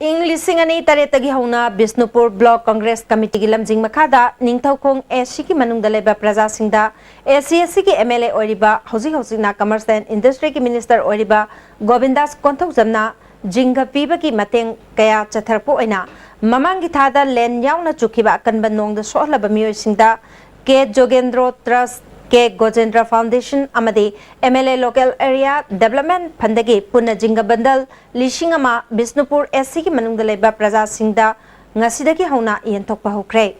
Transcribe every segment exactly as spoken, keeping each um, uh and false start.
ꯏꯪ ꯂꯤꯁꯤꯡ ꯑꯅꯤ ꯇꯔꯦꯠꯇꯒꯤ ꯍꯧꯅ ꯕꯤꯁꯅꯨꯄꯨꯔ ꯕ꯭ꯂꯣꯛ ꯀꯪꯒ꯭ꯔꯦꯁ ꯀꯃꯤꯇꯤꯒꯤ ꯂꯝꯖꯤꯡ ꯃꯈꯥꯗ ꯅꯤꯡꯊꯧꯈꯣꯡ ꯑꯦꯁꯤꯒꯤ ꯃꯅꯨꯡꯗ ꯂꯩꯕ ꯄ꯭ꯔꯖꯥꯁꯤꯡꯗ ꯑꯦꯁꯤ ꯑꯁꯤꯒꯤ ꯑꯦꯝ ꯑꯦꯜ ꯑꯦ ꯑꯣꯏꯔꯤꯕ ꯍꯧꯖꯤꯛ ꯍꯧꯖꯤꯛꯅ ꯀꯃꯔꯁ ꯑꯦꯟ ꯏꯟꯗꯁꯇ꯭ꯔꯤꯒꯤ ꯃꯤꯅꯤꯁꯇꯔ ꯑꯣꯏꯔꯤꯕ ꯒꯣꯕꯤꯟꯗꯥꯁ ꯀꯣꯟꯊꯧꯖꯝꯅ ꯖꯤꯡꯒ ꯄꯤꯕꯒꯤ ꯃꯇꯦꯡ ꯀꯌꯥ ꯆꯠꯊꯔꯛꯄ ꯑꯣꯏꯅ ꯃꯃꯥꯡꯒꯤ ꯊꯥꯗ ꯂꯦꯟ ꯌꯥꯎꯅ ꯆꯨꯈꯤꯕ ꯑꯀꯟꯕ ꯅꯣꯡꯗ ꯁꯣꯛꯍꯜꯂꯕ ꯃꯤꯑꯣꯏꯁꯤꯡꯗ K Jogendro trust, K Gojendra foundation ꯑꯃꯗꯤ M L A local area development ꯐꯟꯗꯒꯤ ꯄꯨꯟꯅ ꯖꯤꯡꯒ ꯕꯟꯗꯜ ꯂꯤꯁꯤꯡ ꯑꯃ ꯕꯤꯁꯅꯨꯄꯨꯔ ꯑꯦꯁꯤꯒꯤ ꯃꯅꯨꯡꯗ ꯂꯩꯕ ꯄ꯭ꯔꯖꯥꯁꯤꯡꯗ ꯉꯁꯤꯗꯒꯤ ꯍꯧꯅ ꯌꯦꯟꯊꯣꯛꯄ ꯍꯧꯈ꯭ꯔꯦ꯫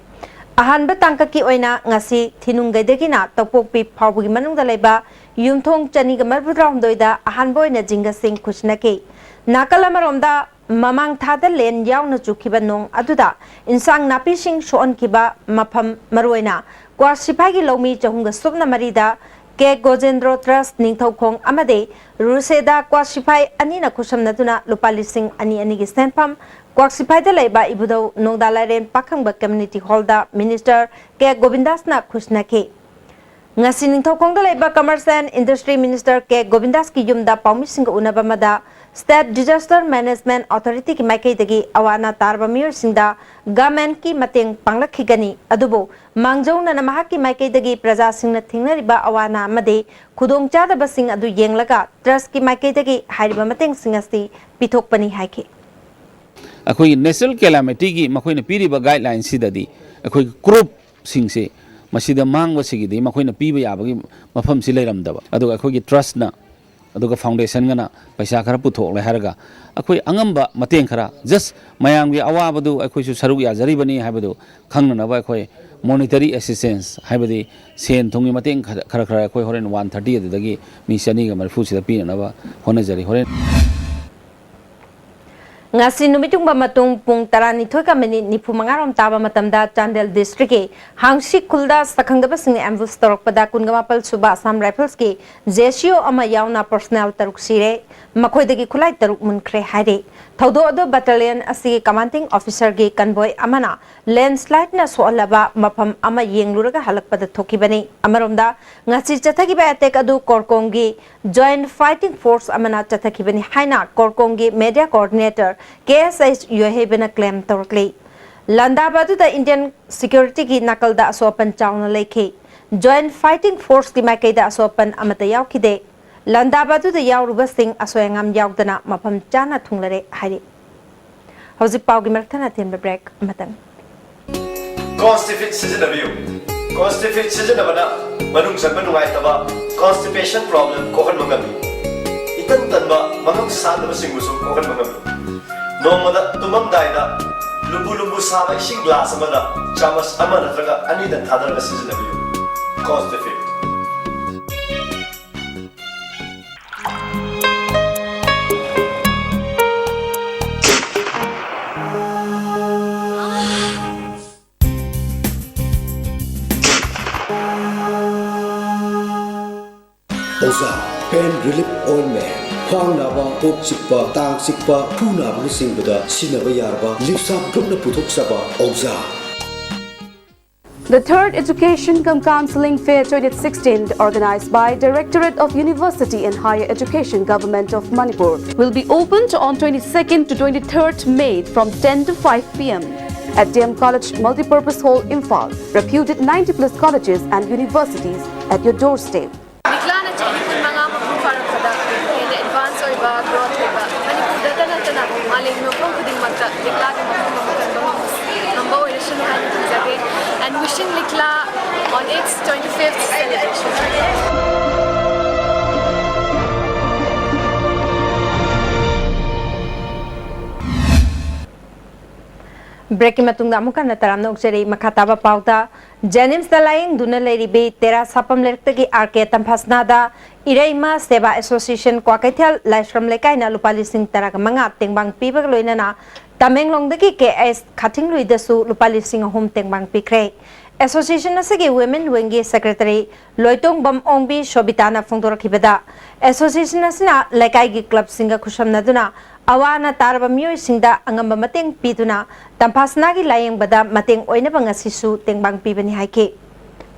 ꯑꯍꯥꯟꯕ ꯇꯥꯡꯀꯛꯀꯤ ꯑꯣꯏꯅ ꯉꯁꯤ ꯊꯤꯅꯨꯡꯒꯩꯗꯒꯤꯅ ꯇꯧꯄꯣꯛꯄꯤ ꯐꯥꯎꯕꯒꯤ ꯃꯅꯨꯡꯗ ꯂꯩꯕ ꯌꯨꯝꯊꯣꯡ ꯆꯅꯤꯒ ꯃꯔꯤꯐꯨꯇꯔꯥꯍꯨꯝꯗꯣꯏꯗ ꯑꯍꯥꯟꯕ ꯑꯣꯏꯅ ꯖꯤꯡꯒꯁꯤꯡ ꯈꯨꯠꯁꯤꯟꯅꯈꯤ꯫ ꯅꯥꯀꯜ ꯑꯃꯔꯣꯝꯗ, ꯃꯃꯥꯡ ꯊꯥꯗ ꯂꯦꯟ ꯌꯥꯎꯅ ꯆꯨꯈꯤꯕ ꯅꯣꯡ ꯑꯗꯨꯗ ꯏꯟꯁꯥꯡ ꯅꯥꯄꯤꯁꯤꯡ ꯁꯣꯛꯍꯟꯈꯤꯕ ꯃꯐꯝ, ꯃꯔꯨꯑꯣꯏꯅ ꯀ꯭ꯋꯥꯁꯤꯐꯥꯏꯒꯤ ꯂꯧꯃꯤ ꯆꯍꯨꯝꯒ ꯁꯨꯞꯅ ꯃꯔꯤꯗ ꯀꯦ ꯒꯣꯖꯦꯟꯗ꯭ꯔꯣ ꯇ꯭ꯔꯁ ꯅꯤꯡꯊꯧꯈꯣꯡ ꯑꯃꯗꯤ ꯔꯨꯁꯦꯗꯥ ꯀ꯭ꯋꯥꯁꯤꯐꯥꯏ ꯑꯅꯤꯅ ꯈꯨꯠꯁꯝꯅꯗꯨꯅ ꯂꯨꯄꯥ ꯂꯤꯁꯤꯡ ꯑꯅꯤ ꯑꯅꯤꯒꯤ ꯁꯦꯟꯐꯝ ꯀ꯭ꯋꯥꯁꯤꯐꯥꯏꯗ ꯂꯩꯕ ꯏꯕꯨꯙꯧ ꯅꯣꯡꯗꯥ ꯂꯥꯏꯔꯦꯟ ꯄꯥꯈꯪꯕ ꯀꯝꯃ꯭ꯌꯨꯅꯤꯇꯤ ꯍꯣꯜꯗ ꯃꯤꯅꯤꯁꯇꯔ ꯀꯦ ꯒꯣꯕꯤꯟꯗꯥꯁꯅ ꯈꯨꯠꯁꯤꯟꯅꯈꯤ꯫ ꯉꯁꯤ ꯅꯤꯡꯊꯧꯈꯣꯡꯗ ꯂꯩꯕ ꯀꯃꯔꯁ ꯑꯦꯟ ꯏꯟꯗꯁꯇ꯭ꯔꯤ ꯃꯤꯅꯤꯁꯇꯔ ꯀꯦ ꯒꯣꯕꯤꯟꯗꯥꯁꯀꯤ ꯌꯨꯝꯗ ꯄꯥꯎꯃꯤꯁꯤꯡꯒ ꯎꯅꯕ ꯑꯃꯗ ꯁ꯭ꯇꯦꯠ ꯗꯤꯖꯥꯁꯇꯔ ꯃꯦꯅꯦꯖꯃꯦꯟꯠ ꯑꯣꯊꯣꯔꯤꯇꯤꯒꯤ ꯃꯥꯏꯀꯩꯗꯒꯤ ꯑꯋꯥ ꯑꯅꯥ ꯇꯥꯔꯕ ꯃꯤꯑꯣꯏꯁꯤꯡꯗ ꯒꯚꯔꯟꯃꯦꯟꯠꯀꯤ ꯃꯇꯦꯡ ꯄꯥꯡꯂꯛꯈꯤꯒꯅꯤ, ꯑꯗꯨꯕꯨ ꯃꯥꯡꯖꯧꯅꯅ ꯃꯍꯥꯛꯀꯤ ꯃꯥꯏꯀꯩꯗꯒꯤ ꯄ꯭ꯔꯖꯥꯁꯤꯡꯅ ꯊꯦꯡꯅꯔꯤꯕ ꯑꯋꯥ ꯑꯅꯥ ꯑꯃꯗꯤ ꯈꯨꯗꯣꯡꯆꯥꯗꯕꯁꯤꯡ ꯑꯗꯨ ꯌꯦꯡꯂꯒ ꯇ꯭ꯔꯁꯀꯤ ꯃꯥꯏꯀꯩꯗꯒꯤ ꯍꯥꯏꯔꯤꯕ ꯃꯇꯦꯡꯁꯤꯡ ꯑꯁꯤ ꯄꯤꯊꯣꯛꯄꯅꯤ ꯍꯥꯏꯈꯤ꯫ ꯑꯩꯈꯣꯏꯒꯤ natural calamityꯒꯤ ꯃꯈꯣꯏꯅ ꯄꯤꯔꯤꯕ guidelineꯁꯤꯗꯗꯤ ꯑꯩꯈꯣꯏꯒꯤ groupꯁꯤꯡꯁꯦ ꯃꯁꯤꯗ ꯃꯥꯡꯕꯁꯤꯒꯤꯗꯤ ꯃꯈꯣꯏꯅ ꯄꯤꯕ ꯌꯥꯕꯒꯤ ꯃꯐꯝꯁꯤ ꯂꯩꯔꯝꯗꯕ, ꯑꯗꯨꯒ ꯑꯩꯈꯣꯏꯒꯤ trustꯅ, ꯑꯗꯨꯒ foundationꯒꯅ ꯄꯩꯁꯥ ꯈꯔ ꯄꯨꯊꯣꯛꯂꯦ ꯍꯥꯏꯔꯒ ꯑꯩꯈꯣꯏ ꯑꯉꯝꯕ ꯃꯇꯦꯡ ꯈꯔ, just ꯃꯌꯥꯝꯒꯤ ꯑꯋꯥꯕꯗꯨ ꯑꯩꯈꯣꯏꯁꯨ ꯁꯔꯨꯛ ꯌꯥꯖꯔꯤꯕꯅꯤ ꯍꯥꯏꯕꯗꯨ ꯈꯪꯅꯅꯕ ꯑꯩꯈꯣꯏ monetary assistance, ꯍꯥꯏꯕꯗꯤ ꯁꯦꯟ ꯊꯨꯝꯒꯤ ꯃꯇꯦꯡ ꯈꯔ ꯈꯔ ꯈꯔ ꯑꯩꯈꯣꯏ ꯍꯣꯔꯦꯟ one thirty ꯑꯗꯨꯗꯒꯤ ꯃꯤ ꯆꯅꯤꯒ ꯃꯔꯤꯐꯨꯁꯤꯗ ꯄꯤꯅꯅꯕ ꯍꯣꯠꯅꯖꯔꯤ꯫ ꯍꯣꯔꯦꯟ ꯉꯁꯤ ꯅꯨꯃꯤꯠ ꯌꯨꯡꯕ ꯃꯇꯨꯡ ꯄꯨꯡ ꯇꯔꯥꯅꯤꯊꯣꯏꯒ ꯃꯤꯅꯤꯠ ꯅꯤꯐꯨ ꯃꯉꯥ ꯔꯣꯝ ꯇꯥꯕ ꯃꯇꯝꯗ ꯆꯥꯟꯗꯦꯜ ꯗꯤꯁꯇ꯭ꯔꯤꯛꯀꯤ ꯍꯥꯡꯁꯤ ꯈꯨꯜꯗ ꯁꯛꯈꯪꯗꯕꯁꯤꯡꯅ ambush ꯇꯧꯔꯛꯄꯗ ꯀꯨꯟꯒ ꯃꯥꯄꯜ ꯁꯨꯕ ꯑꯁꯥꯝ ꯔꯥꯏꯐꯜꯁꯀꯤ JCO ꯑꯃ ꯌꯥꯎꯅ personnel ꯇꯔꯨꯛ ꯁꯤꯔꯦ, ꯃꯈꯣꯏꯗꯒꯤ ꯈꯨꯠꯂꯥꯏ ꯇꯔꯨꯛ ꯃꯨꯟꯈ꯭ꯔꯦ ꯍꯥꯏꯔꯤ꯫ ꯊꯧꯗꯣꯛ ꯑꯗꯨ battalion ꯑꯁꯤꯒꯤ commanding officerꯒꯤ convoy ꯑꯃꯅ landslideꯅ ꯁꯣꯛꯍꯜꯂꯕ ꯃꯐꯝ ꯑꯃ ꯌꯦꯡꯂꯨꯔꯒ ꯍꯜꯂꯛꯄꯗ ꯊꯣꯛꯈꯤꯕꯅꯤ꯫ ꯑꯃꯔꯣꯝꯗ, ꯉꯁꯤ ꯆꯠꯊꯈꯤꯕ attack ꯑꯗꯨ ꯀꯣꯔꯀꯣꯡꯒꯤ Joint Fighting Force ꯑꯃꯅ ꯆꯠꯊꯈꯤꯕꯅꯤ ꯍꯥꯏꯅ ꯀꯣꯔꯀꯣꯡꯒꯤ media coordinator ꯀꯦ ꯑꯦꯁ ꯑꯩꯆ ꯌꯣꯏꯍꯩꯕꯅ ꯀ꯭ꯂꯦꯝ ꯇꯧꯔꯛꯂꯤ꯫ ꯂꯥꯟꯗꯥꯕ ꯑꯗꯨꯗ ꯏꯟꯗꯤꯌꯟ ꯁꯦꯀ꯭ꯌꯨꯔꯤꯇꯤꯒꯤ ꯅꯥꯀꯜꯗ ꯑꯁꯣꯛ ꯑꯄꯟ ꯆꯥꯎꯅ ꯂꯩꯈꯤ꯫ ꯖꯣꯏꯟꯠ ꯐꯥꯏꯇꯤꯡ ꯐꯣꯔꯁꯀꯤ ꯃꯥꯏꯀꯩꯗ ꯑꯁꯣꯛ ꯑꯄꯟ ꯑꯃꯠꯇ ꯌꯥꯎꯈꯤꯗꯦ꯫ ꯂꯥꯟꯗꯥꯕ ꯑꯗꯨꯗ ꯌꯥꯎꯔꯨꯕꯁꯤꯡ ꯑꯁꯣꯏ ꯑꯉꯥꯝ ꯌꯥꯎꯗꯅ ꯃꯐꯝ ꯆꯥꯅ ꯊꯨꯡꯂꯔꯦ ꯍꯥꯏꯔꯤ꯫ ꯍꯧꯖꯤꯛ ꯄꯥꯎꯒꯤ ꯃꯔꯛ ꯊꯠꯅ ꯑꯊꯦꯟꯕ ꯕ꯭ꯔꯦꯛ ꯑꯃꯇꯪ꯫ ꯀꯣꯟꯁꯇꯤꯐꯤꯠ ꯁꯤꯖꯤꯟꯅꯕꯤꯌꯨ꯫ ꯀꯣꯟꯁꯇꯤꯐꯤꯠ ꯁꯤꯖꯤꯟꯅꯕꯅ ꯃꯅꯨꯡ ꯆꯪꯕ ꯅꯨꯡꯉꯥꯏꯇꯕ, ꯀꯣꯟꯁꯇꯤꯄꯦꯁꯟ ꯄ꯭ꯔꯣꯕ꯭ꯂꯦꯝ ꯀꯣꯛꯍꯟꯕ ꯉꯝꯃꯤ꯫ ꯏꯇꯟ ꯇꯟꯕ, ꯃꯉꯝ ꯁꯥꯟꯗꯕꯁꯤꯡꯕꯨꯁꯨ ꯀꯣꯛꯍꯟꯕ ꯉꯝꯃꯤ꯫ ꯅꯣꯡꯃꯗ ꯇꯨꯝꯃꯝꯗꯥꯏꯗ ꯂꯨꯝꯕꯨ ꯂꯨꯝꯕꯨ ꯁꯥꯕ ꯏꯁꯤꯡ ꯒ꯭ꯂꯥꯁ ꯑꯃꯗ ꯆꯥꯃꯁ ꯑꯃ ꯅꯠꯇ꯭ꯔꯒ ꯑꯅꯤꯗꯪ ꯊꯥꯗꯔꯒ ꯁꯤꯖꯤꯟꯅꯕꯤꯌꯨ꯫ ꯀꯣꯟꯁꯇꯤꯐꯤꯠ꯫ ꯑꯣꯖꯥ, ꯄꯦꯟ ꯔꯤꯂꯤꯐ ꯑꯣꯏꯟꯃꯦꯟ꯫ ꯈ꯭ꯋꯥꯡ ꯅꯥꯕ, ꯀꯣꯛ ꯆꯤꯛꯄ, ꯇꯥꯡ ꯆꯤꯛꯄ, ꯈꯨ ꯅꯥꯕꯅꯆꯤꯡꯕꯗ ꯁꯤꯖꯤꯟꯅꯕ ꯌꯥꯔꯕ ꯂꯤꯞꯁꯥꯞ ꯒ꯭ꯔꯨꯞꯅ ꯄꯨꯊꯣꯛꯆꯕ ꯑꯣꯖꯥ꯫ The third Education cum Counseling Fair twenty sixteen, organized by Directorate of University and Higher Education, Government of Manipur, will be opened on twenty-second to twenty-third May from ten to five p m at D M College Multipurpose Hall, Imphal. Reputed ninety plus colleges and universities at your doorstep. ꯂꯤꯛꯂꯥꯅ ꯆꯍꯤ ꯀꯨꯟꯃꯉꯥ ꯃꯄꯨꯡ ꯐꯥꯔꯛꯄꯗ ꯍꯦꯟꯅ advance ꯑꯣꯏꯕ, growth ꯑꯣꯏꯕ, ꯃꯅꯤꯄꯨꯔꯗꯇ ꯅꯠꯇꯅ ꯃꯥꯂꯦꯝꯒꯤ ꯃꯐꯝ ꯈꯨꯗꯤꯡꯃꯛꯇ ꯂꯤꯛꯂꯥꯒꯤ ꯃꯐꯝ ꯑꯃ ꯀꯟꯕ ꯉꯝꯕ ꯑꯣꯏꯔꯁꯅꯨ ꯍꯥꯏꯅ ꯊꯝꯖꯒꯦ꯫ And wishing ꯂꯤꯛꯂꯥ on its twenty-fifth celebration. ꯕ꯭ꯔꯦꯛꯀꯤ ꯃꯇꯨꯡꯗ ꯑꯃꯨꯛ ꯍꯟꯅ ꯇꯔꯥꯝꯅ ꯑꯣꯛꯆꯔꯤ꯫ ꯃꯈꯥ ꯇꯥꯕ ꯄꯥꯎꯗ, ꯖꯦꯅꯤꯝꯁꯇ ꯂꯥꯌꯦꯡꯗꯨꯅ ꯂꯩꯔꯤꯕꯤ ꯇꯦꯔꯥ ꯁꯥꯐꯝ ꯂꯩꯔꯛꯇꯒꯤ ꯑꯥꯔ ꯀꯦ ꯇꯝꯐꯥꯁꯅꯥꯗ ꯏꯔꯩꯃ ꯁꯦꯕꯥ ꯑꯦꯁꯣꯁꯤꯌꯦꯁꯟ ꯀ꯭ꯋꯥꯀꯩꯊꯦꯜ ꯂꯥꯏꯁ꯭ꯔꯝ ꯂꯩꯀꯥꯏꯅ ꯂꯨꯄꯥ ꯂꯤꯁꯤꯡ ꯇꯔꯥꯒ ꯃꯉꯥ ꯇꯦꯡꯕꯥꯡ ꯄꯤꯕꯒ ꯂꯣꯏꯅꯅ ꯇꯃꯦꯡꯂꯣꯡꯗꯒꯤ ꯀꯦ ꯑꯦꯁ ꯈꯥꯊꯤꯡꯂꯨꯏꯗꯁꯨ ꯂꯨꯄꯥ ꯂꯤꯁꯤꯡ ꯑꯍꯨꯝ ꯇꯦꯡꯕꯥꯡ ꯄꯤꯈ꯭ꯔꯦ꯫ ꯑꯦꯁꯣꯁꯤꯌꯦꯁꯟ ꯑꯁꯤꯒꯤ ꯋꯤꯃꯦꯟ ꯋꯤꯡꯒꯤ ꯁꯦꯀ꯭ꯔꯦꯇꯔꯤ ꯂꯣꯏꯇꯣꯡꯕꯝ ꯑꯣꯡꯕꯤ ꯁꯣꯕꯤꯇꯥꯅ ꯐꯣꯡꯗꯣꯔꯛꯈꯤꯕꯗ, ꯑꯦꯁꯣꯁꯤꯌꯦꯁꯟ ꯑꯁꯤꯅ ꯂꯩꯀꯥꯏꯒꯤ ꯀ꯭ꯂꯕꯁꯤꯡꯒ ꯈꯨꯠꯁꯝꯅꯗꯨꯅ ꯑꯋꯥ ꯑꯅꯥ ꯇꯥꯔꯕ ꯃꯤꯑꯣꯏꯁꯤꯡꯗ ꯑꯉꯝꯕ ꯃꯇꯦꯡ ꯄꯤꯗꯨꯅ ꯇꯝꯐꯥꯁꯅꯥꯒꯤ ꯂꯥꯌꯦꯡꯕꯗ ꯃꯇꯦꯡ ꯑꯣꯏꯅꯕ ꯉꯁꯤꯁꯨ ꯇꯦꯡꯕꯥꯡ ꯄꯤꯕꯅꯤ ꯍꯥꯏꯈꯤ꯫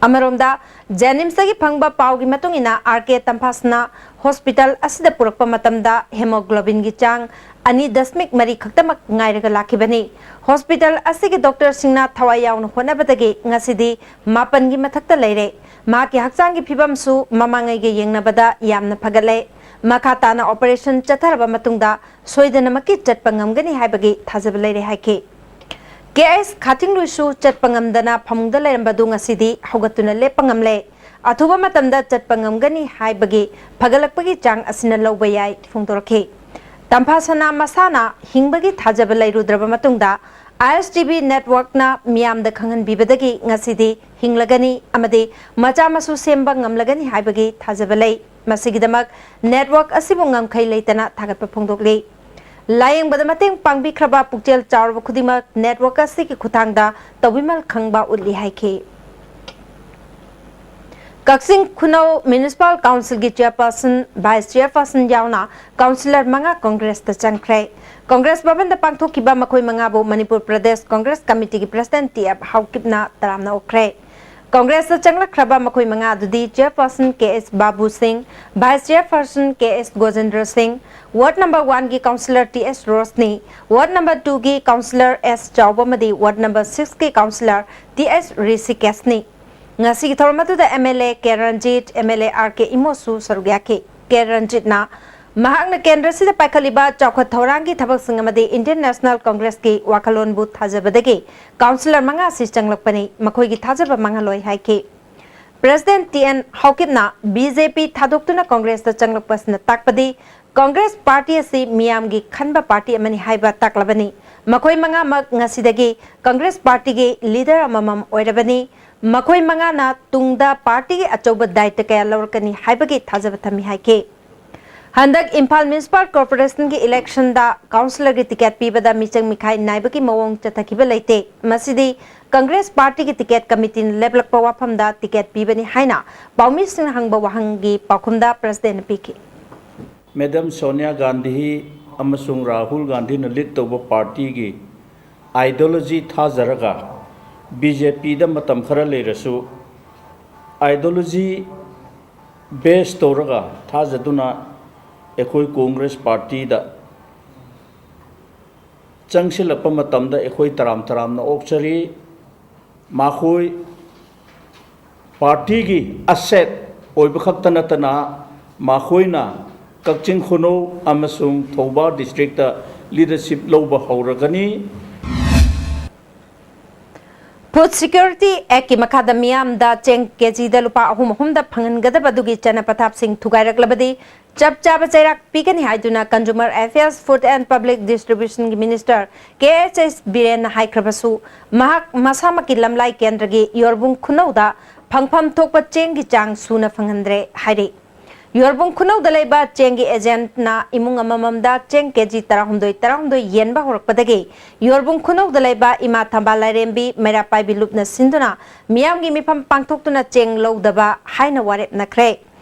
ꯑꯃꯔꯣꯝꯗ, ꯖꯦꯅꯤꯝꯁꯇꯒꯤ ꯐꯪꯕ ꯄꯥꯎꯒꯤ ꯃꯇꯨꯡ ꯏꯟꯅ, ꯑꯥꯔ ꯀꯦ ꯇꯝꯐꯥꯁꯅ ꯍꯣꯁꯄꯤꯇꯥꯜ ꯑꯁꯤꯗ ꯄꯨꯔꯛꯄ ꯃꯇꯝꯗ hemoglobinꯒꯤ ꯆꯥꯡ ꯑꯅꯤ ꯗꯁꯃꯤꯛ ꯃꯔꯤ ꯈꯛꯇꯃꯛ ꯉꯥꯏꯔꯒ ꯂꯥꯛꯈꯤꯕꯅꯤ꯫ ꯍꯣꯁꯄꯤꯇꯥꯜ ꯑꯁꯤꯒꯤ ꯗꯣꯛꯇꯔꯁꯤꯡꯅ ꯊꯋꯥꯏ ꯌꯥꯎꯅ ꯍꯣꯠꯅꯕꯗꯒꯤ ꯉꯁꯤꯗꯤ ꯃꯥꯄꯟꯒꯤ ꯃꯊꯛꯇ ꯂꯩꯔꯦ꯫ ꯃꯍꯥꯛꯀꯤ ꯍꯛꯆꯥꯡꯒꯤ ꯐꯤꯕꯝꯁꯨ ꯃꯃꯥꯡꯉꯩꯒ ꯌꯦꯡꯅꯕꯗ ꯌꯥꯝꯅ ꯐꯒꯠꯂꯦ꯫ ꯃꯈꯥ ꯇꯥꯅ ꯑꯣꯄꯔꯦꯁꯟ ꯆꯠꯊꯔꯕ ꯃꯇꯨꯡꯗ ꯁꯣꯏꯗꯅꯃꯛꯀꯤ ꯆꯠꯄ ꯉꯝꯒꯅꯤ ꯍꯥꯏꯕꯒꯤ ꯊꯥꯖꯕ ꯂꯩꯔꯦ ꯍꯥꯏꯈꯤ꯫ ꯀꯦ ꯑꯦꯁ ꯈꯥꯊꯤꯡꯂꯨꯏꯁꯨ ꯆꯠꯄ ꯉꯝꯗꯅ ꯐꯃꯨꯡꯗ ꯂꯩꯔꯝꯕꯗꯨ ꯉꯁꯤꯗꯤ ꯍꯧꯒꯠꯇꯨꯅ ꯂꯦꯞꯄ ꯉꯝꯂꯦ꯫ ꯑꯊꯨꯕ ꯃꯇꯝꯗ ꯆꯠꯄ ꯉꯝꯒꯅꯤ ꯍꯥꯏꯕꯒꯤ ꯐꯒꯠꯂꯛꯄꯒꯤ ꯆꯥꯡ ꯑꯁꯤꯅ ꯂꯧꯕ ꯌꯥꯏ ꯐꯣꯡꯗꯣꯔꯛꯈꯤ꯫ ꯇꯝꯐꯥꯁꯅꯥ ꯃꯁꯥꯅ ꯍꯤꯡꯕꯒꯤ ꯊꯥꯖꯕ ꯂꯩꯔꯨꯗ꯭ꯔꯕ ꯃꯇꯨꯡꯗ, ꯑꯥꯏ ꯑꯦꯁ ꯇꯤ ꯚꯤ ꯅꯦꯠꯋꯥꯔꯛꯅ ꯃꯤꯌꯥꯝꯗ ꯈꯪꯍꯟꯕꯤꯕꯗꯒꯤ ꯉꯁꯤꯗꯤ ꯍꯤꯡꯂꯒꯅꯤ ꯑꯃꯗꯤ ꯃꯆꯥ ꯃꯁꯨ ꯁꯦꯝꯕ ꯉꯝꯂꯒꯅꯤ ꯍꯥꯏꯕꯒꯤ ꯊꯥꯖꯕ ꯂꯩ꯫ ꯃꯁꯤꯒꯤꯗꯃꯛ ꯅꯦꯠꯋꯥꯔꯛ ꯑꯁꯤꯕꯨ ꯉꯝꯈꯩ ꯂꯩꯇꯅ ꯊꯥꯒꯠꯄ ꯐꯣꯡꯗꯣꯛꯂꯤ꯫ ꯂꯥꯌꯦꯡꯕꯗ ꯃꯇꯦꯡ ꯄꯥꯡꯕꯤꯈ꯭ꯔꯕ ꯄꯨꯛꯆꯦꯜ ꯆꯥꯎꯔꯕ ꯈꯨꯗꯤꯡꯃꯛ ꯅꯦꯠꯋꯥꯔꯛ ꯑꯁꯤꯒꯤ ꯈꯨꯠꯊꯥꯡꯗ ꯇꯧꯕꯤꯃꯜ ꯈꯪꯕ ꯎꯠꯂꯤ ꯍꯥꯏꯈꯤ꯫ ꯀꯛꯆꯤꯡ ꯈꯨꯅꯧ ꯃ꯭ꯌꯨꯅꯤꯁꯤꯄꯥꯜ ꯀꯥꯎꯟꯁꯤꯜꯒꯤ ꯆꯤꯌꯔꯄꯔꯁꯟ, ꯚꯥꯏꯁ ꯆꯤꯌꯔꯄꯔꯁꯟ ꯌꯥꯎꯅ ꯀꯥꯎꯟꯁꯤꯂꯔ ꯃꯉꯥ ꯀꯣꯡꯒ꯭ꯔꯦꯁꯇ ꯆꯪꯈ꯭ꯔꯦ꯫ ꯀꯣꯡꯒ꯭ꯔꯦꯁ ꯚꯕꯟꯗ ꯄꯥꯡꯊꯣꯛꯈꯤꯕ ꯃꯈꯣꯏ ꯃꯉꯥꯕꯨ ꯃꯅꯤꯄꯨꯔ ꯄ꯭ꯔꯗꯦꯁ ꯀꯣꯡꯒ꯭ꯔꯦꯁ ꯀꯃꯤꯇꯤꯒꯤ ꯄ꯭ꯔꯁꯤꯗꯦꯟꯠ ꯇꯤ ꯑꯦꯐ ꯍꯥꯎꯀꯤꯞꯅ ꯇꯔꯥꯝꯅ ꯑꯣꯛꯈ꯭ꯔꯦ꯫ ꯀꯣꯡꯒ꯭ꯔꯦꯁꯇ ꯆꯪꯂꯛꯈ꯭ꯔꯕ ꯃꯈꯣꯏ ꯃꯉꯥ ꯑꯗꯨꯗꯤ ꯆꯤꯌꯔꯄꯔꯁꯟ ꯀꯦ ꯑꯦꯁ ꯕꯥꯕꯨ ꯁꯤꯡ, ꯚꯥꯏꯁ ꯆꯤꯌꯔꯄꯔꯁꯟ ꯀꯦ S Gojendra Singh, ward number ꯋꯥꯟꯒꯤ councillor T S Roshni, ward number ꯇꯨꯒꯤ ꯀꯥꯎꯟꯁꯤꯂꯔ ꯑꯦꯁ ꯆꯥꯎꯕ ꯑꯃꯗꯤ ꯋꯥꯔꯗ ꯅꯝꯕꯔ ꯁꯤꯛꯁꯀꯤ ꯀꯥꯎꯟꯁꯤꯂꯔ ꯇꯤ ꯑꯦꯁ ꯔꯤꯁꯤꯀꯦꯁꯅꯤ꯫ ꯉꯁꯤꯒꯤ ꯊꯧꯔꯝ ꯑꯗꯨꯗ M L A K Ranjit, M L A R K ꯏꯃꯣꯁꯨ ꯁꯔꯨꯛ ꯌꯥꯈꯤ꯫ ꯀꯦ ꯔꯟꯖꯤꯠꯅ ꯃꯍꯥꯛꯅ ꯀꯦꯟꯗ꯭ꯔꯁꯤꯗ ꯄꯥꯏꯈꯠꯂꯤꯕ ꯆꯥꯎꯈꯠ ꯊꯧꯔꯥꯡꯒꯤ ꯊꯕꯛꯁꯤꯡ ꯑꯃꯗꯤ ꯏꯟꯗꯤꯌꯟ ꯅꯦꯁꯅꯦꯜ ꯀꯣꯡꯒ꯭ꯔꯦꯁꯀꯤ ꯋꯥꯈꯜꯂꯣꯟꯕꯨ ꯊꯥꯖꯕꯗꯒꯤ ꯀꯥꯎꯟꯁꯤꯂꯔ ꯃꯉꯥ ꯑꯁꯤ ꯆꯪꯂꯛꯄꯅꯤ, ꯃꯈꯣꯏꯒꯤ ꯊꯥꯖꯕ ꯃꯥꯡꯍꯜꯂꯣꯏ ꯍꯥꯏꯈꯤ꯫ ꯄ꯭ꯔꯦꯁꯤꯗꯦꯟꯠ ꯇꯤ ꯑꯦꯟ ꯍꯥꯎꯀꯤꯞꯅ ꯕꯤ ꯖꯦ ꯄꯤ ꯊꯥꯗꯣꯛꯇꯨꯅ ꯀꯣꯡꯒ꯭ꯔꯦꯁꯇ ꯆꯪꯂꯛꯄꯁꯤꯅ ꯇꯥꯛꯄꯗꯤ ꯀꯣꯡꯒ꯭ꯔꯦꯁ ꯄꯥꯔꯇꯤ ꯑꯁꯤ ꯃꯤꯌꯥꯝꯒꯤ ꯈꯟꯕ ꯄꯥꯔꯇꯤ ꯑꯃꯅꯤ ꯍꯥꯏꯕ ꯇꯥꯛꯂꯕꯅꯤ꯫ ꯃꯈꯣꯏ ꯃꯉꯥꯃꯛ ꯉꯁꯤꯗꯒꯤ ꯀꯣꯡꯒ꯭ꯔꯦꯁ ꯄꯥꯔꯇꯤꯒꯤ ꯂꯤꯗꯔ ꯑꯃꯃꯝ ꯑꯣꯏꯔꯕꯅꯤ꯫ ꯃꯈꯣꯏ ꯃꯉꯥꯅ ꯇꯨꯡꯗ ꯄꯥꯔꯇꯤꯒꯤ ꯑꯆꯧꯕ ꯗꯥꯌꯤꯠꯇ ꯀꯌꯥ ꯂꯧꯔꯛꯀꯅꯤ ꯍꯥꯏꯕꯒꯤ ꯊꯥꯖꯕ ꯊꯝꯃꯤ ꯍꯥꯏꯈꯤ꯫ ꯍꯟꯗꯛ ꯏꯝꯐꯥꯜ ꯃ꯭ꯌꯨꯅꯤꯁꯤꯄꯥꯜ ꯀꯣꯔꯄꯣꯔꯦꯁꯟꯒꯤ ꯏꯂꯦꯛꯁꯟꯗ ꯀꯥꯎꯟꯁꯤꯂꯔꯒꯤ ꯇꯤꯀꯦꯠ ꯄꯤꯕꯗ ꯃꯤꯆꯪ ꯃꯤꯈꯥꯏ ꯅꯥꯏꯕꯒꯤ ꯃꯑꯣꯡ ꯆꯠꯊꯈꯤꯕ ꯂꯩꯇꯦ꯫ ꯃꯁꯤꯗꯤ ꯀꯪꯒ꯭ꯔꯦꯁ ꯄꯥꯔꯇꯤꯒꯤ ꯇꯤꯀꯦꯠ ꯀꯃꯤꯇꯤꯅ ꯂꯦꯞꯂꯛꯄ ꯋꯥꯐꯝꯗ ꯇꯤꯀꯦꯠ ꯄꯤꯕꯅꯤ ꯍꯥꯏꯅ ꯄꯥꯎꯃꯤꯁꯤꯡꯅ ꯍꯪꯕ ꯋꯥꯍꯪꯒꯤ ꯄꯥꯎꯈꯨꯝꯗ ꯄ꯭ꯔꯁꯤꯗꯦꯟꯠꯅ ꯄꯤꯈꯤ꯫ ꯃꯦꯗꯝ ꯁꯣꯅꯤꯌꯥ ꯒꯥꯟꯙꯤ ꯑꯃꯁꯨꯡ ꯔꯥꯍꯨꯜ ꯒꯥꯟꯙꯤꯅ ꯂꯤꯗ ꯇꯧꯕ ꯄꯥꯔꯇꯤꯒꯤ ꯑꯥꯏꯗꯤꯌꯣꯂꯣꯖꯤ ꯊꯥꯖꯔꯒ ꯕꯤ ꯖꯦ ꯄꯤꯗ ꯃꯇꯝ ꯈꯔ ꯂꯩꯔꯁꯨ ideology base ꯇꯧꯔꯒ ꯊꯥꯖꯗꯨꯅ ꯑꯩꯈꯣꯏ ꯀꯣꯡꯒ꯭ꯔꯦꯁ ꯄꯥꯔꯇꯤꯗ ꯆꯪꯁꯤꯜꯂꯛꯄ ꯃꯇꯝꯗ ꯑꯩꯈꯣꯏ ꯇꯔꯥꯝ ꯇꯔꯥꯝꯅ ꯑꯣꯛꯆꯔꯤ꯫ ꯃꯈꯣꯏ ꯄꯥꯔꯇꯤꯒꯤ asset ꯑꯣꯏꯕ ꯈꯛꯇ ꯅꯠꯇꯅ ꯃꯈꯣꯏꯅ ꯀꯛꯆꯤꯡ ꯈꯨꯅꯧ ꯑꯃꯁꯨꯡ ꯊꯧꯕꯥꯜ districtꯇ leadership ꯂꯧꯕ ꯍꯧꯔꯒꯅꯤ꯫ Food Security Actꯀꯤ ꯃꯈꯥꯗ ꯃꯤꯌꯥꯝꯗ ꯆꯦꯡ ꯀꯦꯖꯤꯗ ꯂꯨꯄꯥ ꯑꯍꯨꯝ ꯑꯍꯨꯝꯗ ꯐꯪꯍꯟꯒꯗꯕ ꯑꯗꯨꯒꯤ ꯆꯠꯅ ꯄꯊꯥꯞꯁꯤꯡ ꯊꯨꯒꯥꯏꯔꯛꯂꯕꯗꯤ ꯆꯞ ꯆꯥꯕ ꯆꯩꯔꯥꯛ ꯄꯤꯒꯅꯤ ꯍꯥꯏꯗꯨꯅ Consumer Affairs, Food and Public Distributionꯒꯤ Minister ꯀꯦ ꯑꯩꯆ ꯑꯦꯁ ꯕꯤꯔꯦꯟꯅ ꯍꯥꯏꯈ꯭ꯔꯕꯁꯨ, ꯃꯍꯥꯛ ꯃꯁꯥꯃꯛꯀꯤ ꯂꯝꯂꯥꯏ ꯀꯦꯟꯗ꯭ꯔꯒꯤ ꯌꯣꯔꯕꯨꯡ ꯈꯨꯅꯧꯗ ꯐꯪꯐꯝ ꯊꯣꯛꯄ ꯆꯦꯡꯒꯤ ꯆꯥꯡ ꯁꯨꯅ ꯐꯪꯍꯟꯗ꯭ꯔꯦ ꯍꯥꯏꯔꯤ꯫ ꯌꯣꯔꯕꯨꯡ ꯈꯨꯅꯧꯗ ꯂꯩꯕ ꯆꯦꯡꯒꯤ agentꯅ ꯏꯃꯨꯡ ꯑꯃꯃꯝꯗ ꯆꯦꯡ ꯀꯦꯖꯤ ꯇꯔꯥꯍꯨꯝꯗꯣꯏ ꯇꯔꯥꯍꯨꯝꯗꯣꯏ ꯌꯦꯟꯕ ꯍꯧꯔꯛꯄꯗꯒꯤ ꯌꯣꯔꯕꯨꯡ ꯈꯨꯅꯧꯗ ꯂꯩꯕ ꯏꯃꯥ ꯊꯝꯕꯥꯜ ꯂꯥꯏꯔꯦꯝꯕꯤ ꯃꯩꯔꯥ ꯄꯥꯏꯕꯤ ꯂꯨꯞꯅ ꯁꯤꯟꯗꯨꯅ ꯃꯤꯌꯥꯝꯒꯤ ꯃꯤꯐꯝ ꯄꯥꯡꯊꯣꯛꯇꯨꯅ ꯆꯦꯡ ꯂꯧꯗꯕ ꯍꯥꯏꯅ ꯋꯥꯔꯦꯞꯅꯈ꯭ꯔꯦ꯫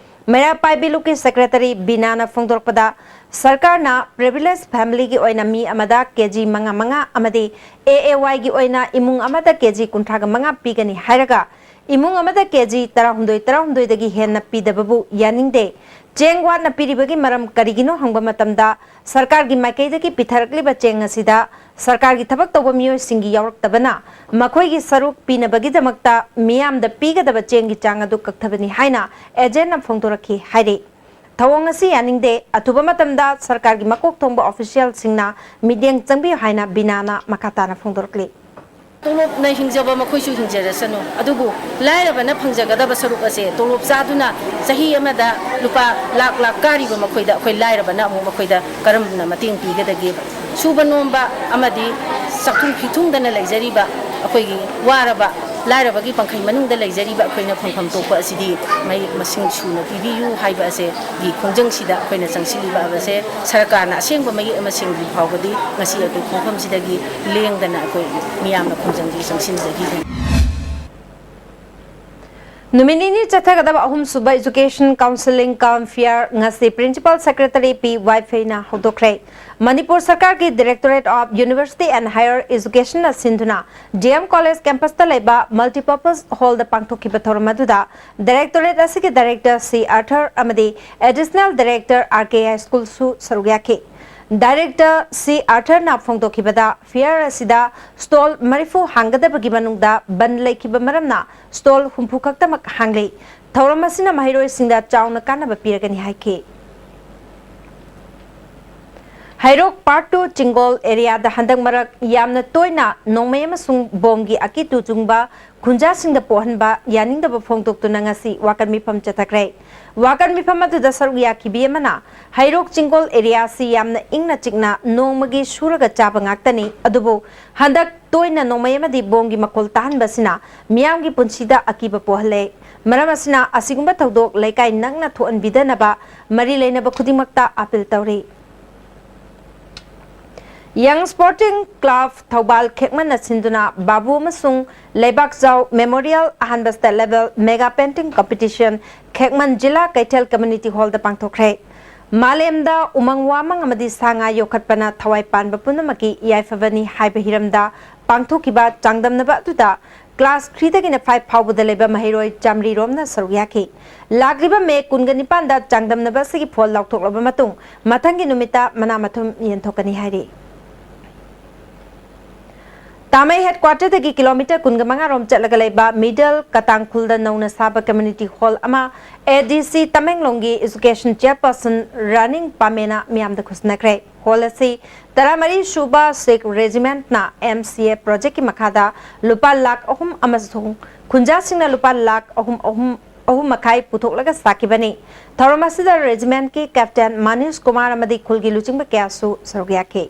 ꯃꯩꯔꯥ ꯄꯥꯏꯕꯤ ꯂꯨꯞꯀꯤ secretary ꯕꯤꯅꯥꯅ ꯐꯣꯡꯗꯣꯔꯛꯄꯗ, ꯁꯔꯀꯥꯔꯅ privileged familyꯒꯤ ꯑꯣꯏꯅ ꯃꯤ ꯑꯃꯗ ꯀꯦꯖꯤ ꯃꯉꯥ ꯃꯉꯥ ꯑꯃꯗꯤ ꯑꯦ ꯑꯦ ꯋꯥꯏꯒꯤ ꯑꯣꯏꯅ ꯏꯃꯨꯡ ꯑꯃꯗ ꯀꯦꯖꯤ ꯀꯨꯟꯊ꯭ꯔꯥꯒ ꯃꯉꯥ ꯄꯤꯒꯅꯤ ꯍꯥꯏꯔꯒ, ꯏꯃꯨꯡ ꯑꯃꯗ ꯀꯦꯖꯤ ꯇꯔꯥꯍꯨꯝꯗꯣꯏ ꯇꯔꯥꯍꯨꯝꯗꯣꯏꯗꯒꯤ ꯍꯦꯟꯅ ꯄꯤꯗꯕꯕꯨ ꯌꯥꯅꯤꯡꯗꯦ꯫ ꯆꯦꯡ ꯋꯥꯠꯅ ꯄꯤꯔꯤꯕꯒꯤ ꯃꯔꯝ ꯀꯔꯤꯒꯤꯅꯣ ꯍꯪꯕ ꯃꯇꯝꯗ, ꯁꯔꯀꯥꯔꯒꯤ ꯃꯥꯏꯀꯩꯗꯒꯤ ꯄꯤꯊꯔꯛꯂꯤꯕ ꯆꯦꯡ ꯑꯁꯤꯗ ꯁꯔꯀꯥꯔꯒꯤ ꯊꯕꯛ ꯇꯧꯕ ꯃꯤꯑꯣꯏꯁꯤꯡꯒꯤ ꯌꯥꯎꯔꯛꯇꯕꯅ ꯃꯈꯣꯏꯒꯤ ꯁꯔꯨꯛ ꯄꯤꯅꯕꯒꯤꯗꯃꯛꯇ ꯃꯤꯌꯥꯝꯗ ꯄꯤꯒꯗꯕ ꯆꯦꯡꯒꯤ ꯆꯥꯡ ꯑꯗꯨ ꯀꯛꯊꯕꯅꯤ ꯍꯥꯏꯅ agentꯅ ꯐꯣꯡꯗꯣꯔꯛꯈꯤ ꯍꯥꯏꯔꯤ꯫ ꯊꯧꯑꯣꯡ ꯑꯁꯤ ꯌꯥꯅꯤꯡꯗꯦ, ꯑꯊꯨꯕ ꯃꯇꯝꯗ ꯁꯔꯀꯥꯔꯒꯤ ꯃꯀꯣꯛ ꯊꯣꯡꯕ officialꯁꯤꯡꯅ ꯃꯤꯠꯌꯦꯡ ꯆꯪꯕꯤꯌꯨ ꯍꯥꯏꯅ ꯕꯤꯅꯥꯅ ꯃꯈꯥ ꯇꯥꯅ ꯐꯣꯡꯗꯣꯔꯛꯂꯤ꯫ ꯇꯣꯂꯣꯞꯅ ꯍꯤꯡꯖꯕ ꯃꯈꯣꯏꯁꯨ ꯍꯤꯡꯖꯔꯁꯅꯨ, ꯑꯗꯨꯕꯨ ꯂꯥꯏꯔꯕꯅ ꯐꯪꯖꯒꯗꯕ ꯁꯔꯨꯛ ꯑꯁꯦ ꯇꯣꯂꯣꯞ ꯆꯥꯗꯨꯅ ꯆꯍꯤ ꯑꯃꯗ ꯂꯨꯄꯥ ꯂꯥꯛ ꯂꯥꯛ ꯀꯥꯔꯤꯕ ꯃꯈꯣꯏꯗ ꯑꯩꯈꯣꯏ ꯂꯥꯏꯔꯕꯅ ꯑꯃꯨꯛ ꯃꯈꯣꯏꯗ ꯀꯔꯝꯅ ꯃꯇꯦꯡ ꯄꯤꯒꯗꯒꯦ? ꯁꯨꯕ ꯅꯣꯝꯕ ꯑꯃꯗꯤ ꯆꯥꯛꯊꯨꯡ ꯐꯤꯊꯨꯡꯗꯅ ꯂꯩꯖꯔꯤꯕ ꯑꯩꯈꯣꯏꯒꯤ ꯋꯥꯔꯕ ꯂꯥꯏꯔꯕꯒꯤ ꯄꯪꯈꯩ ꯃꯅꯨꯡꯗ ꯂꯩꯖꯔꯤꯕ ꯑꯩꯈꯣꯏꯅ ꯐꯪꯐꯝ ꯊꯣꯛꯄ ꯑꯁꯤꯗꯤ ꯃꯍꯩ ꯃꯁꯤꯡ ꯁꯨꯅ ꯄꯤꯕꯤꯌꯨ ꯍꯥꯏꯕ ꯑꯁꯦꯒꯤ ꯈꯣꯡꯖꯪꯁꯤꯗ ꯑꯩꯈꯣꯏꯅ ꯆꯪꯁꯤꯜꯂꯤꯕ ꯍꯥꯏꯕꯁꯦ ꯁꯔꯀꯥꯔꯅ ꯑꯁꯦꯡꯕ ꯃꯌꯦꯛ ꯑꯃ ꯁꯦꯡꯗ꯭ꯔꯤ ꯐꯥꯎꯕꯗꯤ ꯉꯁꯤ ꯑꯩꯈꯣꯏ ꯈꯣꯡꯐꯝꯁꯤꯗꯒꯤ ꯂꯦꯡꯗꯅ ꯑꯩꯈꯣꯏ ꯃꯤꯌꯥꯝꯅ ꯈꯣꯡꯖꯪꯁꯤ ꯆꯪꯁꯤꯟꯖꯈꯤꯕꯅꯤ꯫ ꯅꯨꯃꯤꯠ ꯅꯤꯅꯤ ꯆꯠꯊꯒꯗꯕ ꯑꯍꯨꯝꯁꯨꯕ Education Counselling cum Fair ꯉꯁꯤ Principal Secretary ꯄꯤ ꯋꯥꯏꯐꯩꯅ ꯍꯧꯗꯣꯛꯈ꯭ꯔꯦ꯫ ꯃꯅꯤꯄꯨꯔ ꯁꯔꯀꯥꯔꯒꯤ Directorate of University and Higher Educationꯅ ꯁꯤꯟꯗꯨꯅ D M College Campusꯇ ꯂꯩꯕ Multipurpose Hallꯗ ꯄꯥꯡꯊꯣꯛꯈꯤꯕ ꯊꯧꯔꯝ ꯑꯗꯨꯗ Directorate ꯑꯁꯤꯒꯤ Director ꯁꯤ ꯑꯥꯔꯊꯔ ꯑꯃꯗꯤ Additional Director R K I Schoolꯁꯨ ꯁꯔꯨꯛ ꯌꯥꯈꯤ꯫ Director ꯁꯤ ꯑꯥꯔꯊꯔꯅ ꯐꯣꯡꯗꯣꯛꯈꯤꯕꯗ, fair ꯑꯁꯤꯗ stall ꯃꯔꯤꯐꯨ ꯍꯥꯡꯒꯗꯕꯒꯤ ꯃꯅꯨꯡꯗ ꯕꯟ ꯂꯩꯈꯤꯕ ꯃꯔꯝꯅ stall ꯍꯨꯝꯐꯨ ꯈꯛꯇꯃꯛ ꯍꯥꯡꯂꯤ꯫ ꯊꯧꯔꯝ ꯑꯁꯤꯅ ꯃꯍꯩꯔꯣꯏꯁꯤꯡꯗ ꯆꯥꯎꯅ ꯀꯥꯟꯅꯕ ꯄꯤꯔꯒꯅꯤ ꯍꯥꯏꯈꯤ꯫ ꯍꯩꯔꯣꯛ Part two ꯆꯤꯡꯒꯣꯜ areaꯗ ꯍꯟꯗꯛ ꯃꯔꯛ ꯌꯥꯝꯅ ꯇꯣꯏꯅ ꯅꯣꯡꯃꯩ ꯑꯃꯁꯨꯡ ꯕꯣꯝꯒꯤ ꯑꯀꯤꯇꯨ ꯆꯨꯡꯕ ꯈꯨꯟꯖꯥꯁꯤꯡꯗ ꯄꯣꯛꯍꯟꯕ ꯌꯥꯅꯤꯡꯗꯕ ꯐꯣꯡꯗꯣꯛꯇꯨꯅ ꯉꯁꯤ ꯋꯥꯀꯠ ꯃꯤꯐꯝ ꯆꯠꯊꯈ꯭ꯔꯦ꯫ ꯋꯥꯀꯠ ꯃꯤꯐꯝ ꯑꯗꯨꯗ ꯁꯔꯨꯛ ꯌꯥꯈꯤꯕꯤ ꯑꯃꯅ ꯍꯩꯔꯣꯛ ꯆꯤꯡꯒꯣꯜ areaꯁꯤ ꯌꯥꯝꯅ ꯏꯪꯅ ꯆꯤꯛꯅ ꯅꯣꯡꯃꯒꯤ ꯁꯨꯔꯒ ꯆꯥꯕ ꯉꯥꯛꯇꯅꯤ, ꯑꯗꯨꯕꯨ ꯍꯟꯗꯛ ꯇꯣꯏꯅ ꯅꯣꯡꯃꯩ ꯑꯃꯗꯤ ꯕꯣꯝꯒꯤ ꯃꯈꯣꯜ ꯇꯥꯍꯟꯕꯁꯤꯅ ꯃꯤꯌꯥꯝꯒꯤ ꯄꯨꯟꯁꯤꯗ ꯑꯀꯤꯕ ꯄꯣꯛꯍꯜꯂꯦ꯫ ꯃꯔꯝ ꯑꯁꯤꯅ ꯑꯁꯤꯒꯨꯝꯕ ꯊꯧꯗꯣꯛ ꯂꯩꯀꯥꯏ ꯅꯛꯅ ꯊꯣꯛꯍꯟꯕꯤꯗꯅꯕ ꯃꯔꯤ ꯂꯩꯅꯕ ꯈꯨꯗꯤꯡꯃꯛꯇ appeal ꯇꯧꯔꯤ꯫ Young Sporting Club ꯊꯧꯕꯥꯜ ꯈꯦꯛꯃꯟꯅ ꯁꯤꯟꯗꯨꯅ ꯕꯥꯕꯨ ꯑꯃꯁꯨꯡ ꯂꯩꯕꯥꯛꯆꯥꯎ Memorial ꯑꯍꯥꯟꯕ State Level Mega Painting Competition ꯈꯦꯛꯃꯟ ꯖꯤꯂꯥ ꯀꯩꯊꯦꯜ Community Hallꯗ ꯄꯥꯡꯊꯣꯛꯈ꯭ꯔꯦ꯫ ꯃꯥꯂꯦꯝꯗ ꯎꯃꯪ ꯋꯥꯃꯪ ꯑꯃꯗꯤ ꯁꯥ ꯉꯥ ꯌꯣꯛꯈꯠꯄꯅ ꯊꯋꯥꯏ ꯄꯥꯟꯕ ꯄꯨꯝꯅꯃꯛꯀꯤ ꯌꯥꯏꯐꯕꯅꯤ ꯍꯥꯏꯕ ꯍꯤꯔꯝꯗ ꯄꯥꯡꯊꯣꯛꯈꯤꯕ ꯆꯥꯡꯗꯝꯅꯕ ꯑꯗꯨꯗ class threeꯗꯒꯤꯅ five ꯐꯥꯎꯕꯗ ꯂꯩꯕ ꯃꯍꯩꯔꯣꯏ ꯆꯥꯃꯔꯤ ꯔꯣꯝꯅ ꯁꯔꯨꯛ ꯌꯥꯈꯤ꯫ ꯂꯥꯛꯂꯤꯕ ꯃꯦ ꯀꯨꯟꯒ ꯅꯤꯄꯥꯟꯗ ꯆꯥꯡꯗꯝꯅꯕ ꯑꯁꯤꯒꯤ ꯐꯣꯜ ꯂꯥꯎꯊꯣꯛꯂꯕ ꯃꯇꯨꯡ ꯃꯊꯪꯒꯤ ꯅꯨꯃꯤꯠꯇ ꯃꯅꯥ ꯃꯊꯨꯝ ꯌꯦꯟꯊꯣꯛꯀꯅꯤ ꯍꯥꯏꯔꯤ꯫ ꯇꯥꯃꯩ headquarterꯗꯒꯤ ꯀꯤꯂꯣꯃꯤꯇꯔ ꯀꯨꯟꯒ ꯃꯉꯥ ꯔꯣꯝ ꯆꯠꯂꯒ ꯂꯩꯕ Middle ꯀꯇꯥꯡꯈꯨꯜꯗ ꯅꯧꯅ ꯁꯥꯕ community hall ꯑꯃ A D C ꯇꯃꯦꯡꯂꯣꯡꯒꯤ Education Chairperson ꯔꯥꯅꯤꯡ ꯄꯥꯃꯦꯅ ꯃꯤꯌꯥꯝꯗ ꯈꯨꯠꯁꯤꯟꯅꯈ꯭ꯔꯦ꯫ Hall ꯑꯁꯤ ꯇꯔꯥꯃꯔꯤ ꯁꯨꯕ Sikh Regimentꯅ M C A projectꯀꯤ ꯃꯈꯥꯗ ꯂꯨꯄꯥ ꯂꯥꯈ ꯑꯍꯨꯝ ꯑꯃꯁꯨꯡ ꯈꯨꯟꯖꯥꯁꯤꯡꯅ ꯂꯨꯄꯥ ꯂꯥꯈ ꯑꯍꯨꯝ, ꯑꯍꯨꯝ, ꯑꯍꯨꯝ ꯃꯈꯥꯏ ꯄꯨꯊꯣꯛꯂꯒ ꯁꯥꯈꯤꯕꯅꯤ꯫ ꯊꯧꯔꯝ ꯑꯁꯤꯗ regimentꯀꯤ captain ꯃꯅꯤꯁ ꯀꯨꯃꯥꯔ ꯑꯃꯗꯤ ꯈꯨꯜꯒꯤ ꯂꯨꯆꯤꯡꯕ ꯀꯌꯥꯁꯨ ꯁꯔꯨꯛ ꯌꯥꯈꯤ꯫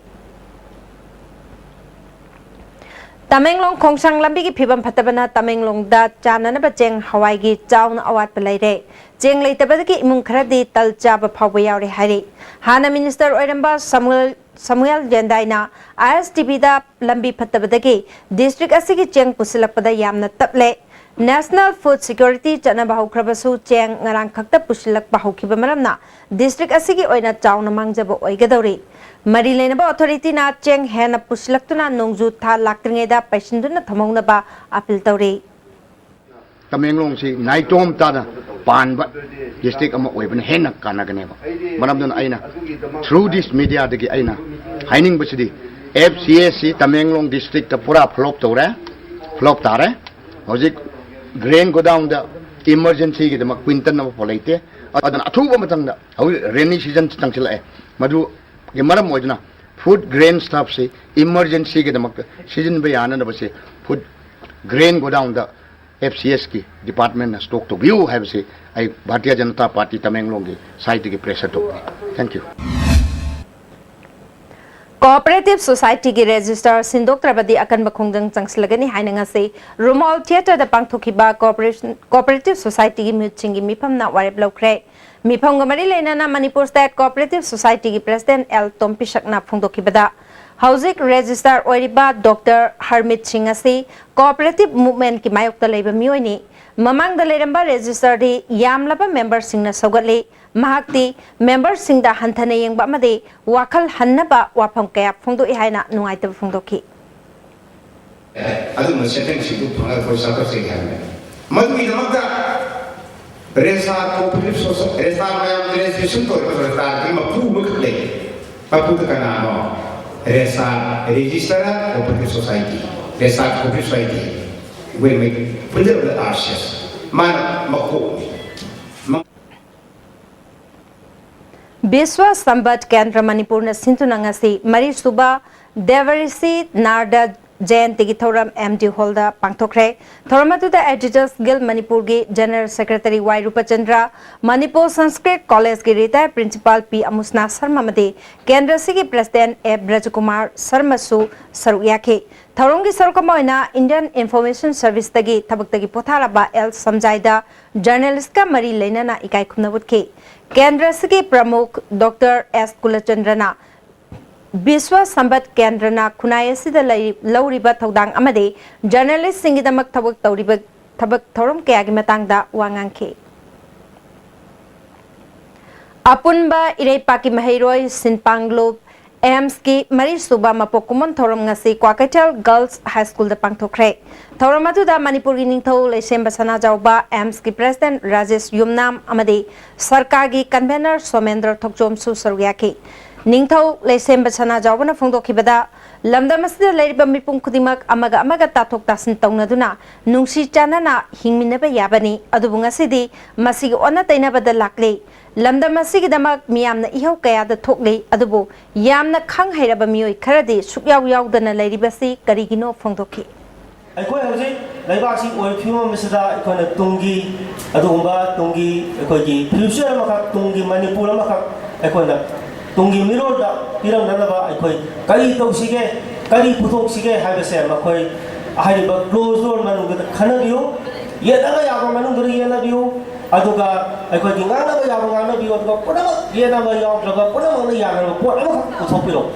ꯇꯃꯦꯡꯂꯣꯡ ꯈꯣꯡꯁꯥꯡ ꯂꯝꯕꯤꯒꯤ ꯐꯤꯕꯝ ꯐꯠꯇꯕꯅ ꯇꯃꯦꯡꯂꯣꯡꯗ ꯆꯥꯅꯅꯕ ꯆꯦꯡ ꯍꯋꯥꯏꯒꯤ ꯆꯥꯎꯅ ꯑꯋꯥꯠꯄ ꯂꯩꯔꯦ꯫ ꯆꯦꯡ ꯂꯩꯇꯕꯗꯒꯤ ꯏꯃꯨꯡ ꯈꯔꯗꯤ ꯇꯜ ꯆꯥꯕ ꯐꯥꯎꯕ ꯌꯥꯎꯔꯦ ꯍꯥꯏꯔꯤ꯫ ꯍꯥꯟꯅ minister ꯑꯣꯏꯔꯝꯕ ꯁꯃꯨꯑꯦꯜ, ꯁꯃꯨꯑꯦꯜ ꯌꯦꯟꯗꯥꯏꯅ I S T Vꯗ ꯂꯝꯕꯤ ꯐꯠꯇꯕꯗꯒꯤ district ꯑꯁꯤꯒꯤ ꯆꯦꯡ ꯄꯨꯁꯤꯜꯂꯛꯄꯗ ꯌꯥꯝꯅ ꯇꯞꯂꯦ꯫ National Food Security ꯆꯠꯅꯕ ꯍꯧꯈ꯭ꯔꯕꯁꯨ, ꯆꯦꯡ ꯉꯔꯥꯡ ꯈꯛꯇ ꯄꯨꯁꯤꯜꯂꯛꯄ ꯍꯧꯈꯤꯕ ꯃꯔꯝꯅ district ꯑꯁꯤꯒꯤ ꯑꯣꯏꯅ ꯆꯥꯎꯅ ꯃꯥꯡꯖꯕ ꯑꯣꯏꯒꯗꯧꯔꯤ꯫ ꯃꯔꯤ ꯂꯩꯅꯕ authority ꯅ ꯆꯦꯡ ꯍꯦꯟꯅ ꯄꯨꯁꯤꯜꯂꯛꯇꯨꯅ ꯅꯣꯡꯖꯨ ꯊꯥ ꯂꯥꯛꯇ꯭ꯔꯤꯉꯩꯗ ꯄꯩꯁꯤꯟꯗꯨꯅ ꯊꯝꯍꯧꯅꯕ appeal ꯇꯧꯔꯤ꯫ ꯇꯃꯦꯡꯂꯣꯡꯁꯤ ꯅꯥꯏꯇꯣꯝ ꯇꯥꯅ ꯄꯥꯟꯕ district ꯑꯃ ꯑꯣꯏꯕꯅ ꯍꯦꯟꯅ ꯀꯥꯟꯅꯒꯅꯦꯕ꯫ ꯃꯔꯝꯗꯨꯅ ꯑꯩꯅ through this media ꯗꯒꯤ ꯑꯩꯅ ꯍꯥꯏꯅꯤꯡꯕꯁꯤꯗꯤ, F C S ꯁꯤ ꯇꯃꯦꯡꯂꯣꯡ district ꯇ ꯄꯨꯔꯥ flop ꯇꯧꯔꯦ, flop ꯇꯥꯔꯦ꯫ ꯍꯧꯖꯤꯛ grain godown ꯗ emergency ꯒꯤꯗꯃꯛ quintal ꯑꯃꯐꯥꯎ ꯂꯩꯇꯦ꯫ ꯑꯗꯨꯅ ꯑꯊꯨꯕ ꯃꯇꯝꯗ, ꯍꯧꯖꯤꯛ rainy season ꯆꯪꯁꯤꯜꯂꯛꯑꯦ, ꯃꯗꯨꯒꯤ ꯃꯔꯝ ꯑꯣꯏꯗꯨꯅ food grain stock ꯁꯤ emergency ꯒꯤꯗꯃꯛꯇ ꯁꯤꯖꯤꯟꯅꯕ ꯌꯥꯅꯅꯕꯁꯦ food grain godown ꯗ F C S ꯀꯤ department ꯅ stock ꯇꯧꯕꯤꯌꯨ ꯍꯥꯏꯕꯁꯤ ꯑꯩ ꯚꯥꯔꯇꯤꯌ ꯖꯅꯇꯥ ꯄꯥꯔꯇꯤ ꯇꯃꯦꯡꯂꯣꯡꯒꯤ side ꯇꯒꯤ pressure ꯇꯧꯕꯅꯤ꯫ Thank you꯫ Cooperative Society ꯒꯤ register ꯁꯤꯟꯗꯣꯛꯇ꯭ꯔꯕꯗꯤ ꯑꯀꯟꯕ ꯈꯣꯡꯖꯪ ꯆꯪꯁꯤꯜꯂꯒꯅꯤ ꯍꯥꯏꯅ ꯉꯁꯤ ꯔꯨꯃꯥꯎ Theatre ꯗ ꯄꯥꯡꯊꯣꯛꯈꯤꯕ Cooperation, Cooperative Society ꯒꯤ ꯃꯤꯍꯨꯠꯁꯤꯡꯒꯤ ꯃꯤꯐꯝꯅ ꯋꯥꯔꯦꯞ ꯂꯧꯈ꯭ꯔꯦ꯫ ꯃꯤꯐꯝꯒ ꯃꯔꯤ ꯂꯩꯅꯅ Manipur State Cooperative Society ꯒꯤ President L ꯇꯣꯝꯄꯤꯁꯛꯅ ꯐꯣꯡꯗꯣꯛꯈꯤꯕꯗ, ꯍꯧꯖꯤꯛ register ꯑꯣꯏꯔꯤꯕ Doctor ꯍꯔꯃꯤꯠ ꯁꯤꯡ ꯑꯁꯤ cooperative movement ꯀꯤ ꯃꯥꯌꯣꯛꯇ ꯂꯩꯕ ꯃꯤꯑꯣꯏꯅꯤ꯫ ꯃꯃꯥꯡꯗ ꯂꯩꯔꯝꯕ register ꯗꯤ ꯌꯥꯝꯂꯕ member ꯁꯤꯡꯅ ꯁꯧꯒꯠꯂꯤ꯫ ꯃꯍꯥꯛꯇꯤ member ꯁꯤꯡꯗ ꯍꯟꯊꯅ ꯌꯦꯡꯕ ꯑꯃꯗꯤ ꯋꯥꯈꯜ ꯍꯟꯅꯕ ꯋꯥꯐꯝ ꯀꯌꯥ ꯐꯣꯡꯗꯣꯛꯏ ꯍꯥꯏꯅ ꯅꯨꯡꯉꯥꯏꯇꯕ ꯐꯣꯡꯗꯣꯛꯈꯤ꯫ ꯑꯗꯨꯒꯨꯝꯕ ꯁꯦꯟꯐꯝꯁꯤꯡꯗꯨ ꯐꯪꯉꯒ ꯑꯩꯈꯣꯏ ꯆꯥꯎꯈꯠꯆꯒꯦ ꯍꯥꯏꯕꯅꯤ꯫ ꯃꯗꯨꯒꯤꯗꯃꯛꯇ ꯔꯦꯁꯥ cooperative society, ꯔꯦꯁꯥ ꯃꯌꯥꯝ registration ꯇꯧꯔꯤꯕ ꯔꯦꯁꯥꯒꯤ ꯃꯄꯨ ꯑꯃꯈꯛ ꯂꯩ꯫ ꯃꯄꯨꯗꯨ ꯀꯅꯥꯅꯣ? ꯔꯦꯁꯥ, Registered Cooperative Society, ꯔꯦꯁꯥ cooperative society꯫ ꯑꯩꯈꯣꯏ ꯃꯩ ꯄꯨꯟꯖꯜꯂꯒ R C S꯫ ꯃꯥꯅ ꯃꯀꯣꯛꯅꯤ꯫ ꯕꯤꯁ꯭ꯋ ꯁꯝꯕꯠ ꯀꯦꯟꯗ꯭ꯔ ꯃꯅꯤꯄꯨꯔꯅ ꯁꯤꯟꯗꯨꯅ ꯉꯁꯤ ꯃꯔꯤꯁꯨꯕ ꯗꯦꯕꯔꯤꯁꯤ ꯅꯥꯔꯗ ꯖꯌꯟꯇꯤꯒꯤ ꯊꯧꯔꯝ M D Hall ꯗ ꯄꯥꯡꯊꯣꯛꯈ꯭ꯔꯦ꯫ ꯊꯧꯔꯝ ꯑꯗꯨꯗ Editors Guild ꯃꯅꯤꯄꯨꯔꯒꯤ General Secretary Y ꯔꯨꯄꯆꯟꯗ꯭ꯔ, Manipur Sanskrit ꯀꯣꯂꯦꯖꯀꯤ retired principal P ꯑꯃꯨꯁꯅꯥ ꯁꯔꯃ ꯑꯃꯗꯤ ꯀꯦꯟꯗ꯭ꯔ ꯑꯁꯤꯒꯤ President F ꯕ꯭ꯔꯖꯀꯨꯃꯥꯔ ꯁꯔꯃꯁꯨ ꯁꯔꯨꯛ ꯌꯥꯈꯤ꯫ ꯊꯧꯔꯝꯒꯤ ꯁꯔꯨꯛ ꯑꯃ ꯑꯣꯏꯅ Indian Information Service ꯇꯒꯤ ꯊꯕꯛꯇꯒꯤ ꯄꯣꯊꯥꯔꯕ L ꯁꯝꯖꯥꯏꯗ journalist ꯀ ꯃꯔꯤ ꯂꯩꯅꯅ ꯏꯀꯥꯏ ꯈꯨꯝꯅꯕ ꯎꯠꯈꯤ꯫ ꯀꯦꯟꯗ꯭ꯔ ꯑꯁꯤꯒꯤ ꯄ꯭ꯔꯃꯨꯈ Doctor S ꯀꯨꯂꯆꯟꯗ꯭ꯔꯅ ꯕꯤꯁ꯭ꯋ ꯁꯝꯕꯠ ꯀꯦꯟꯗ꯭ꯔꯅ ꯈꯨꯟꯅꯥꯏ ꯑꯁꯤꯗ ꯂꯩ-, ꯂꯧꯔꯤꯕ ꯊꯧꯗꯥꯡ ꯑꯃꯗꯤ journalist ꯁꯤꯡꯒꯤꯗꯃꯛ ꯊꯕꯛ ꯇꯧꯔꯤꯕ, ꯊꯕꯛ ꯊꯧꯔꯝ ꯀꯌꯥꯒꯤ ꯃꯇꯥꯡꯗ ꯋꯥ ꯉꯥꯡꯈꯤ꯫ ꯑꯄꯨꯟꯕ ꯏꯔꯩꯄꯥꯛꯀꯤ ꯃꯍꯩꯔꯣꯏ ꯁꯤꯟꯄꯥꯡꯂꯨꯞ ꯑꯦꯝꯁꯀꯤ ꯃꯔꯤꯁꯨꯕ ꯃꯄꯣꯛ ꯀꯨꯝꯑꯣꯟ ꯊꯧꯔꯝ ꯉꯁꯤ ꯀ꯭ꯋꯥꯀꯩꯊꯦꯜ ꯒꯔꯜꯁ ꯍꯥꯏ ꯁ꯭ꯀꯨꯜꯗ ꯄꯥꯡꯊꯣꯛꯈ꯭ꯔꯦ꯫ ꯊꯧꯔꯝ ꯑꯗꯨꯗ ꯃꯅꯤꯄꯨꯔꯒꯤ ꯅꯤꯡꯊꯧ ꯂꯩꯁꯦꯝꯕ ꯁꯅꯥꯖꯥꯎꯕ, ꯑꯦꯝꯁꯀꯤ ꯄ꯭ꯔꯦꯁꯤꯗꯦꯟꯠ ꯔꯥꯖꯦꯁ ꯌꯨꯝꯅꯥꯝ ꯑꯃꯗꯤ ꯁꯔꯀꯥꯔꯒꯤ ꯀꯟꯚꯦꯅꯔ ꯁꯣꯃꯦꯟꯗ꯭ꯔ ꯊꯣꯛꯆꯣꯝꯁꯨ ꯁꯔꯨꯛ ꯌꯥꯈꯤ꯫ ꯅꯤꯡꯊꯧ ꯂꯩꯁꯦꯝꯕ ꯁꯅꯥꯖꯥꯎꯕꯅ ꯐꯣꯡꯗꯣꯛꯈꯤꯕꯗ, ꯂꯝꯗꯝ ꯑꯁꯤꯗ ꯂꯩꯔꯤꯕ ꯃꯤꯄꯨꯝ ꯈꯨꯗꯤꯡꯃꯛ ꯑꯃꯒ ꯑꯃꯒ ꯇꯥꯊꯣꯛ ꯇꯥꯁꯤꯟ ꯇꯧꯅꯗꯨꯅ ꯅꯨꯡꯁꯤ ꯆꯥꯟꯅꯅ ꯍꯤꯡꯃꯤꯟꯅꯕ ꯌꯥꯕꯅꯤ꯫ ꯑꯗꯨꯕꯨ ꯉꯁꯤꯗꯤ ꯃꯁꯤꯒꯤ ꯑꯣꯟꯅ ꯇꯩꯅꯕꯗ ꯂꯥꯛꯂꯤ꯫ ꯂꯝꯗꯝ ꯑꯁꯤꯒꯤꯗꯃꯛ ꯃꯤꯌꯥꯝꯅ ꯏꯍꯧ ꯀꯌꯥꯗ ꯊꯣꯛꯂꯤ, ꯑꯗꯨꯕꯨ ꯌꯥꯝꯅ ꯈꯪ ꯍꯩꯔꯕ ꯃꯤꯑꯣꯏ ꯈꯔꯗꯤ ꯁꯨꯛꯌꯥꯎ ꯌꯥꯎꯗꯅ ꯂꯩꯔꯤꯕꯁꯤ ꯀꯔꯤꯒꯤꯅꯣ ꯐꯣꯡꯗꯣꯛꯈꯤ꯫ ꯑꯩꯈꯣꯏ ꯍꯧꯖꯤꯛ ꯂꯩꯕꯥꯛꯁꯤ ꯑꯣꯏ ꯐꯤꯕꯝ ꯑꯁꯤꯗ ꯑꯩꯈꯣꯏꯅ ꯇꯨꯡꯒꯤ, ꯑꯗꯨꯒꯨꯝꯕ ꯇꯨꯡꯒꯤ ꯑꯩꯈꯣꯏꯒꯤ future ꯑꯃꯈꯛ, ꯇꯨꯡꯒꯤ ꯃꯅꯤꯄꯨꯔ ꯑꯃꯈꯛ ꯑꯩꯈꯣꯏꯅ ꯇꯨꯡꯒꯤ ꯃꯤꯔꯣꯜꯗ ꯄꯤꯔꯝꯅꯅꯕ ꯑꯩꯈꯣꯏ ꯀꯔꯤ ꯇꯧꯁꯤꯒꯦ, ꯀꯔꯤ ꯄꯨꯊꯣꯛꯁꯤꯒꯦ ꯍꯥꯏꯕꯁꯦ ꯃꯈꯣꯏ ꯍꯥꯏꯔꯤꯕ closed door ꯃꯅꯨꯡꯗ ꯈꯟꯅꯕꯤꯌꯨ, ꯌꯦꯠꯅꯕ ꯌꯥꯕ ꯃꯅꯨꯡꯗꯨꯗ ꯌꯦꯠꯅꯕꯤꯌꯨ, ꯑꯗꯨꯒ ꯑꯩꯈꯣꯏꯒꯤ ꯉꯥꯡꯅꯕ ꯌꯥꯕ ꯉꯥꯡꯅꯕꯤꯌꯨ, ꯑꯗꯨꯒ ꯄꯨꯝꯅꯃꯛ ꯌꯦꯠꯅꯕ ꯌꯥꯎꯗ꯭ꯔꯕ ꯄꯨꯝꯅꯃꯛꯅ ꯌꯥꯅꯔꯕ ꯄꯣꯠ ꯑꯃꯈꯛ ꯄꯨꯊꯣꯛꯄꯤꯔꯛꯎ꯫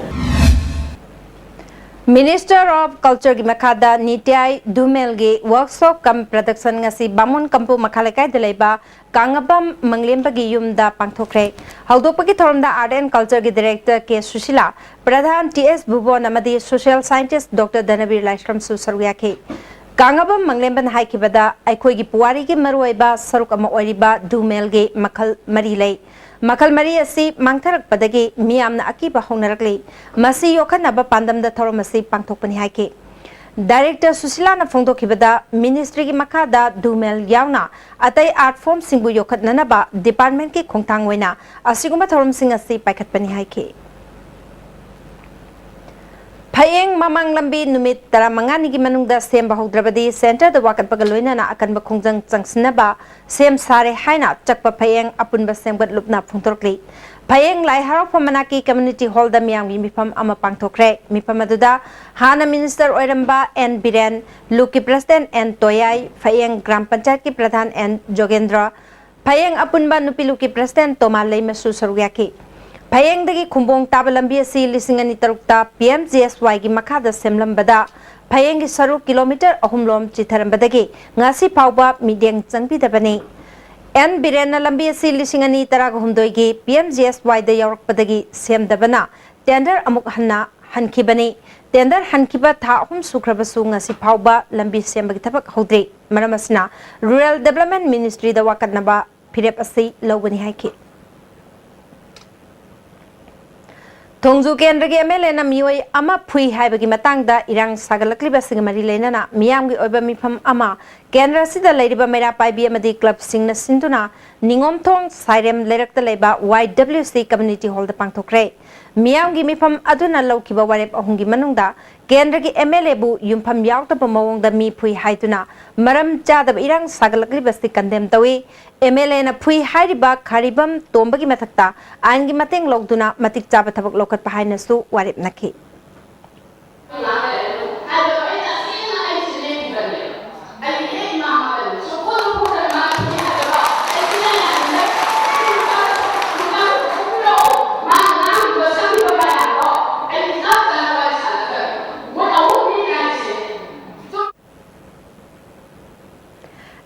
Minister of Cultureꯒꯤ ꯃꯈꯥꯗ ꯅꯤꯇꯤ ꯑꯥꯌꯣꯒ ꯙꯨꯃꯦꯜꯒꯤ workshop cum production ꯉꯁꯤ ꯕꯥꯃꯣꯟ ꯀꯝꯄꯨ ꯃꯈꯥ ꯂꯩꯀꯥꯏꯗ ꯂꯩꯕ ꯀꯥꯡꯉꯕꯝ ꯃꯪꯂꯦꯝꯕꯒꯤ ꯌꯨꯝꯗ ꯄꯥꯡꯊꯣꯛꯈ꯭ꯔꯦ꯫ ꯍꯧꯗꯣꯛꯄꯒꯤ ꯊꯧꯔꯝꯗ Art and Cultureꯒꯤ Director K Sushila, pradhan T S Bhubon ꯑꯃꯗꯤ social scientist ꯗꯣꯛꯇꯔ ꯙꯅꯕꯤꯔ ꯂꯥꯏꯁ꯭ꯔꯝꯁꯨ ꯁꯔꯨꯛ ꯌꯥꯈꯤ꯫ ꯀꯥꯡꯉꯕꯝ ꯃꯪꯂꯦꯝꯕꯅ ꯍꯥꯏꯈꯤꯕꯗ, ꯑꯩꯈꯣꯏꯒꯤ ꯄꯨꯋꯥꯔꯤꯒꯤ ꯃꯔꯨꯑꯣꯏꯕ ꯁꯔꯨꯛ ꯑꯃ ꯑꯣꯏꯔꯤꯕ ꯙꯨꯃꯦꯜꯒꯤ ꯃꯈꯜ ꯃꯔꯤ ꯂꯩ꯫ ꯃꯈꯜ ꯃꯔꯤ ꯑꯁꯤ ꯃꯥꯡꯊꯔꯛꯄꯗꯒꯤ ꯃꯤꯌꯥꯝꯅ ꯑꯀꯤꯕ ꯍꯧꯅꯔꯛꯂꯤ꯫ ꯃꯁꯤ ꯌꯣꯛꯈꯠꯅꯕ ꯄꯥꯟꯗꯝꯗ ꯊꯧꯔꯝ ꯑꯁꯤ ꯄꯥꯡꯊꯣꯛꯄꯅꯤ ꯍꯥꯏꯈꯤ꯫ Director ꯁꯨꯁꯤꯂꯥꯅ ꯐꯣꯡꯗꯣꯛꯈꯤꯕꯗ, ministryꯒꯤ ꯃꯈꯥꯗ ꯙꯨꯃꯦꯜ ꯌꯥꯎꯅ ꯑꯇꯩ art formꯁꯤꯡꯕꯨ ꯌꯣꯛꯈꯠꯅꯅꯕ departmentꯀꯤ ꯈꯣꯡꯊꯥꯡ ꯑꯣꯏꯅ ꯑꯁꯤꯒꯨꯝꯕ ꯊꯧꯔꯝꯁꯤꯡ ꯑꯁꯤ ꯄꯥꯏꯈꯠꯄꯅꯤ ꯍꯥꯏꯈꯤ꯫ ꯐꯌꯦꯡ ꯃꯃꯥꯡ ꯂꯝꯕꯤ ꯅꯨꯃꯤꯠ ꯇꯔꯥꯃꯉꯥꯅꯤꯒꯤ ꯃꯅꯨꯡꯗ ꯁꯦꯝꯕ ꯍꯧꯗ꯭ꯔꯕꯗꯤ centreꯗ ꯋꯥꯀꯠꯄꯒ ꯂꯣꯏꯅꯅ ꯑꯀꯟꯕ ꯈꯣꯡꯖꯪ ꯆꯪꯁꯤꯟꯅꯕ ꯁꯦꯝ ꯁꯥꯔꯦ ꯍꯥꯏꯅ ꯆꯛꯄ ꯐꯌꯦꯡ ꯑꯄꯨꯟꯕ ꯁꯦꯝꯒꯠꯂꯨꯞꯅ ꯐꯣꯡꯗꯣꯔꯛꯂꯤ꯫ ꯐꯌꯦꯡ ꯂꯥꯏ ꯍꯔꯥꯎꯐꯝ ꯃꯅꯥꯛꯀꯤ community hallꯗ ꯃꯤꯌꯥꯝꯒꯤ ꯃꯤꯐꯝ ꯑꯃ ꯄꯥꯡꯊꯣꯛꯈ꯭ꯔꯦ꯫ ꯃꯤꯐꯝ ꯑꯗꯨꯗ ꯍꯥꯟꯅ minister ꯑꯣꯏꯔꯝꯕ ꯑꯦꯟ ꯕꯤꯔꯦꯟ, ꯂꯨꯞꯀꯤ president ꯑꯦꯟ ꯇꯣꯌꯥꯏ, ꯐꯌꯦꯡ ꯒ꯭ꯔꯥꯝ ꯄꯟꯆꯥꯌꯠꯀꯤ ꯄ꯭ꯔꯙꯥꯟ ꯑꯦꯟ ꯖꯣꯒꯦꯟꯗ꯭ꯔ, ꯐꯌꯦꯡ ꯑꯄꯨꯟꯕ ꯅꯨꯄꯤ ꯂꯨꯞꯀꯤ president ꯇꯣꯃꯥ ꯂꯩꯃꯁꯨ ꯁꯔꯨꯛ ꯌꯥꯈꯤ꯫ ꯐꯌꯦꯡꯗꯒꯤ ꯈꯨꯝꯕꯣꯡ ꯇꯥꯕ ꯂꯝꯕꯤ ꯑꯁꯤ ꯂꯤꯁꯤꯡ ꯑꯅꯤ ꯇꯔꯨꯛꯇ ꯄꯤ ꯑꯦꯝ ꯖꯤ ꯑꯦꯁ ꯋꯥꯏꯒꯤ ꯃꯈꯥꯗ ꯁꯦꯝꯂꯝꯕꯗ ꯐꯌꯦꯡꯒꯤ ꯁꯔꯨꯛ ꯀꯤꯂꯣꯃꯤꯇꯔ ꯑꯍꯨꯝ ꯂꯣꯝ ꯆꯤꯊꯔꯝꯕꯗꯒꯤ ꯉꯁꯤ ꯐꯥꯎꯕ ꯃꯤꯠꯌꯦꯡ ꯆꯪꯕꯤꯗꯕꯅꯤ꯫ ꯑꯦꯟ ꯕꯤꯔꯦꯟꯅ ꯂꯝꯕꯤ ꯑꯁꯤ ꯂꯤꯁꯤꯡ ꯑꯅꯤ ꯇꯔꯥꯍꯨꯝꯗꯣꯏꯒꯤ ꯄꯤ ꯑꯦꯝ ꯖꯤ ꯑꯦꯁ ꯋꯥꯏꯗ ꯌꯥꯎꯔꯛꯄꯗꯒꯤ ꯁꯦꯝꯗꯕꯅ ꯇꯦꯟꯗꯔ ꯑꯃꯨꯛ ꯍꯟꯅ ꯍꯟꯈꯤꯕꯅꯤ꯫ ꯇꯦꯟꯗꯔ ꯍꯟꯈꯤꯕ ꯊꯥ ꯑꯍꯨꯝ ꯁꯨꯈ꯭ꯔꯕꯁꯨ ꯉꯁꯤ ꯐꯥꯎꯕ ꯂꯝꯕꯤ ꯁꯦꯝꯕꯒꯤ ꯊꯕꯛ ꯍꯧꯗ꯭ꯔꯤ꯫ ꯃꯔꯝ ꯑꯁꯤꯅ ꯔꯨꯔꯦꯜ ꯗꯦꯕꯂꯞꯃꯦꯟ ꯃꯤꯅꯤꯁꯇ꯭ꯔꯤꯗ ꯋꯥꯀꯠꯅꯕ ꯐꯤꯔꯦꯞ ꯑꯁꯤ ꯂꯧꯒꯅꯤ ꯍꯥꯏꯈꯤ꯫ ꯊꯣꯡꯖꯨ ꯀꯦꯟꯗ꯭ꯔꯒꯤ ꯑꯦꯝ ꯑꯦꯜ ꯑꯦꯅ ꯃꯤꯑꯣꯏ ꯑꯃ ꯐꯨꯏ ꯍꯥꯏꯕꯒꯤ ꯃꯇꯥꯡꯗ ꯏꯔꯥꯡ ꯁꯥꯒꯠꯂꯛꯂꯤꯕ ꯑꯁꯤꯒ ꯃꯔꯤ ꯂꯩꯅꯅ ꯃꯤꯌꯥꯝꯒꯤ ꯑꯣꯏꯕ ꯃꯤꯐꯝ ꯑꯃ ꯀꯦꯟꯗ꯭ꯔ ꯑꯁꯤꯗ ꯂꯩꯔꯤꯕ ꯃꯩꯔꯥ ꯄꯥꯏꯕꯤ ꯑꯃꯗꯤ ꯀ꯭ꯂꯕꯁꯤꯡꯅ ꯁꯤꯟꯗꯨꯅ ꯅꯤꯉꯣꯝꯊꯣꯡ ꯁꯥꯏꯔꯦꯝ ꯂꯩꯔꯛꯇ ꯂꯩꯕ ꯋꯥꯏ ꯗꯕ꯭ꯂꯤꯎ ꯁꯤ ꯀꯝꯃ꯭ꯌꯨꯅꯤꯇꯤ ꯍꯣꯜꯗ ꯄꯥꯡꯊꯣꯛꯈ꯭ꯔꯦ꯫ ꯃꯤꯌꯥꯝꯒꯤ ꯃꯤꯐꯝ ꯑꯗꯨꯅ ꯂꯧꯈꯤꯕ ꯋꯥꯔꯦꯞ ꯑꯍꯨꯝꯒꯤ ꯃꯅꯨꯡꯗ ꯀꯦꯟꯗ꯭ꯔꯒꯤ ꯑꯦꯝ ꯑꯦꯜ ꯑꯦꯕꯨ ꯌꯨꯝꯐꯝ ꯌꯥꯎꯗꯕ ꯃꯑꯣꯡꯗ ꯃꯤ ꯐꯨꯏ ꯍꯥꯏꯗꯨꯅ ꯃꯔꯝ ꯆꯥꯗꯕ ꯏꯔꯥꯡ ꯁꯥꯒꯠꯂꯛꯂꯤꯕꯁꯤ ꯀꯟꯗꯦꯝ ꯇꯧꯏ꯫ ꯑꯦꯝ ꯑꯦꯜ ꯑꯦꯅ ꯐꯨꯏ ꯍꯥꯏꯔꯤꯕ ꯈꯥꯔꯤꯕꯝ ꯇꯣꯝꯕꯒꯤ ꯃꯊꯛꯇ ꯑꯥꯏꯟꯒꯤ ꯃꯇꯦꯡ ꯂꯧꯗꯨꯅ ꯃꯇꯤꯛ ꯆꯥꯕ ꯊꯕꯛ ꯂꯧꯈꯠꯄ ꯍꯥꯏꯅꯁꯨ ꯋꯥꯔꯦꯞꯅꯈꯤ꯫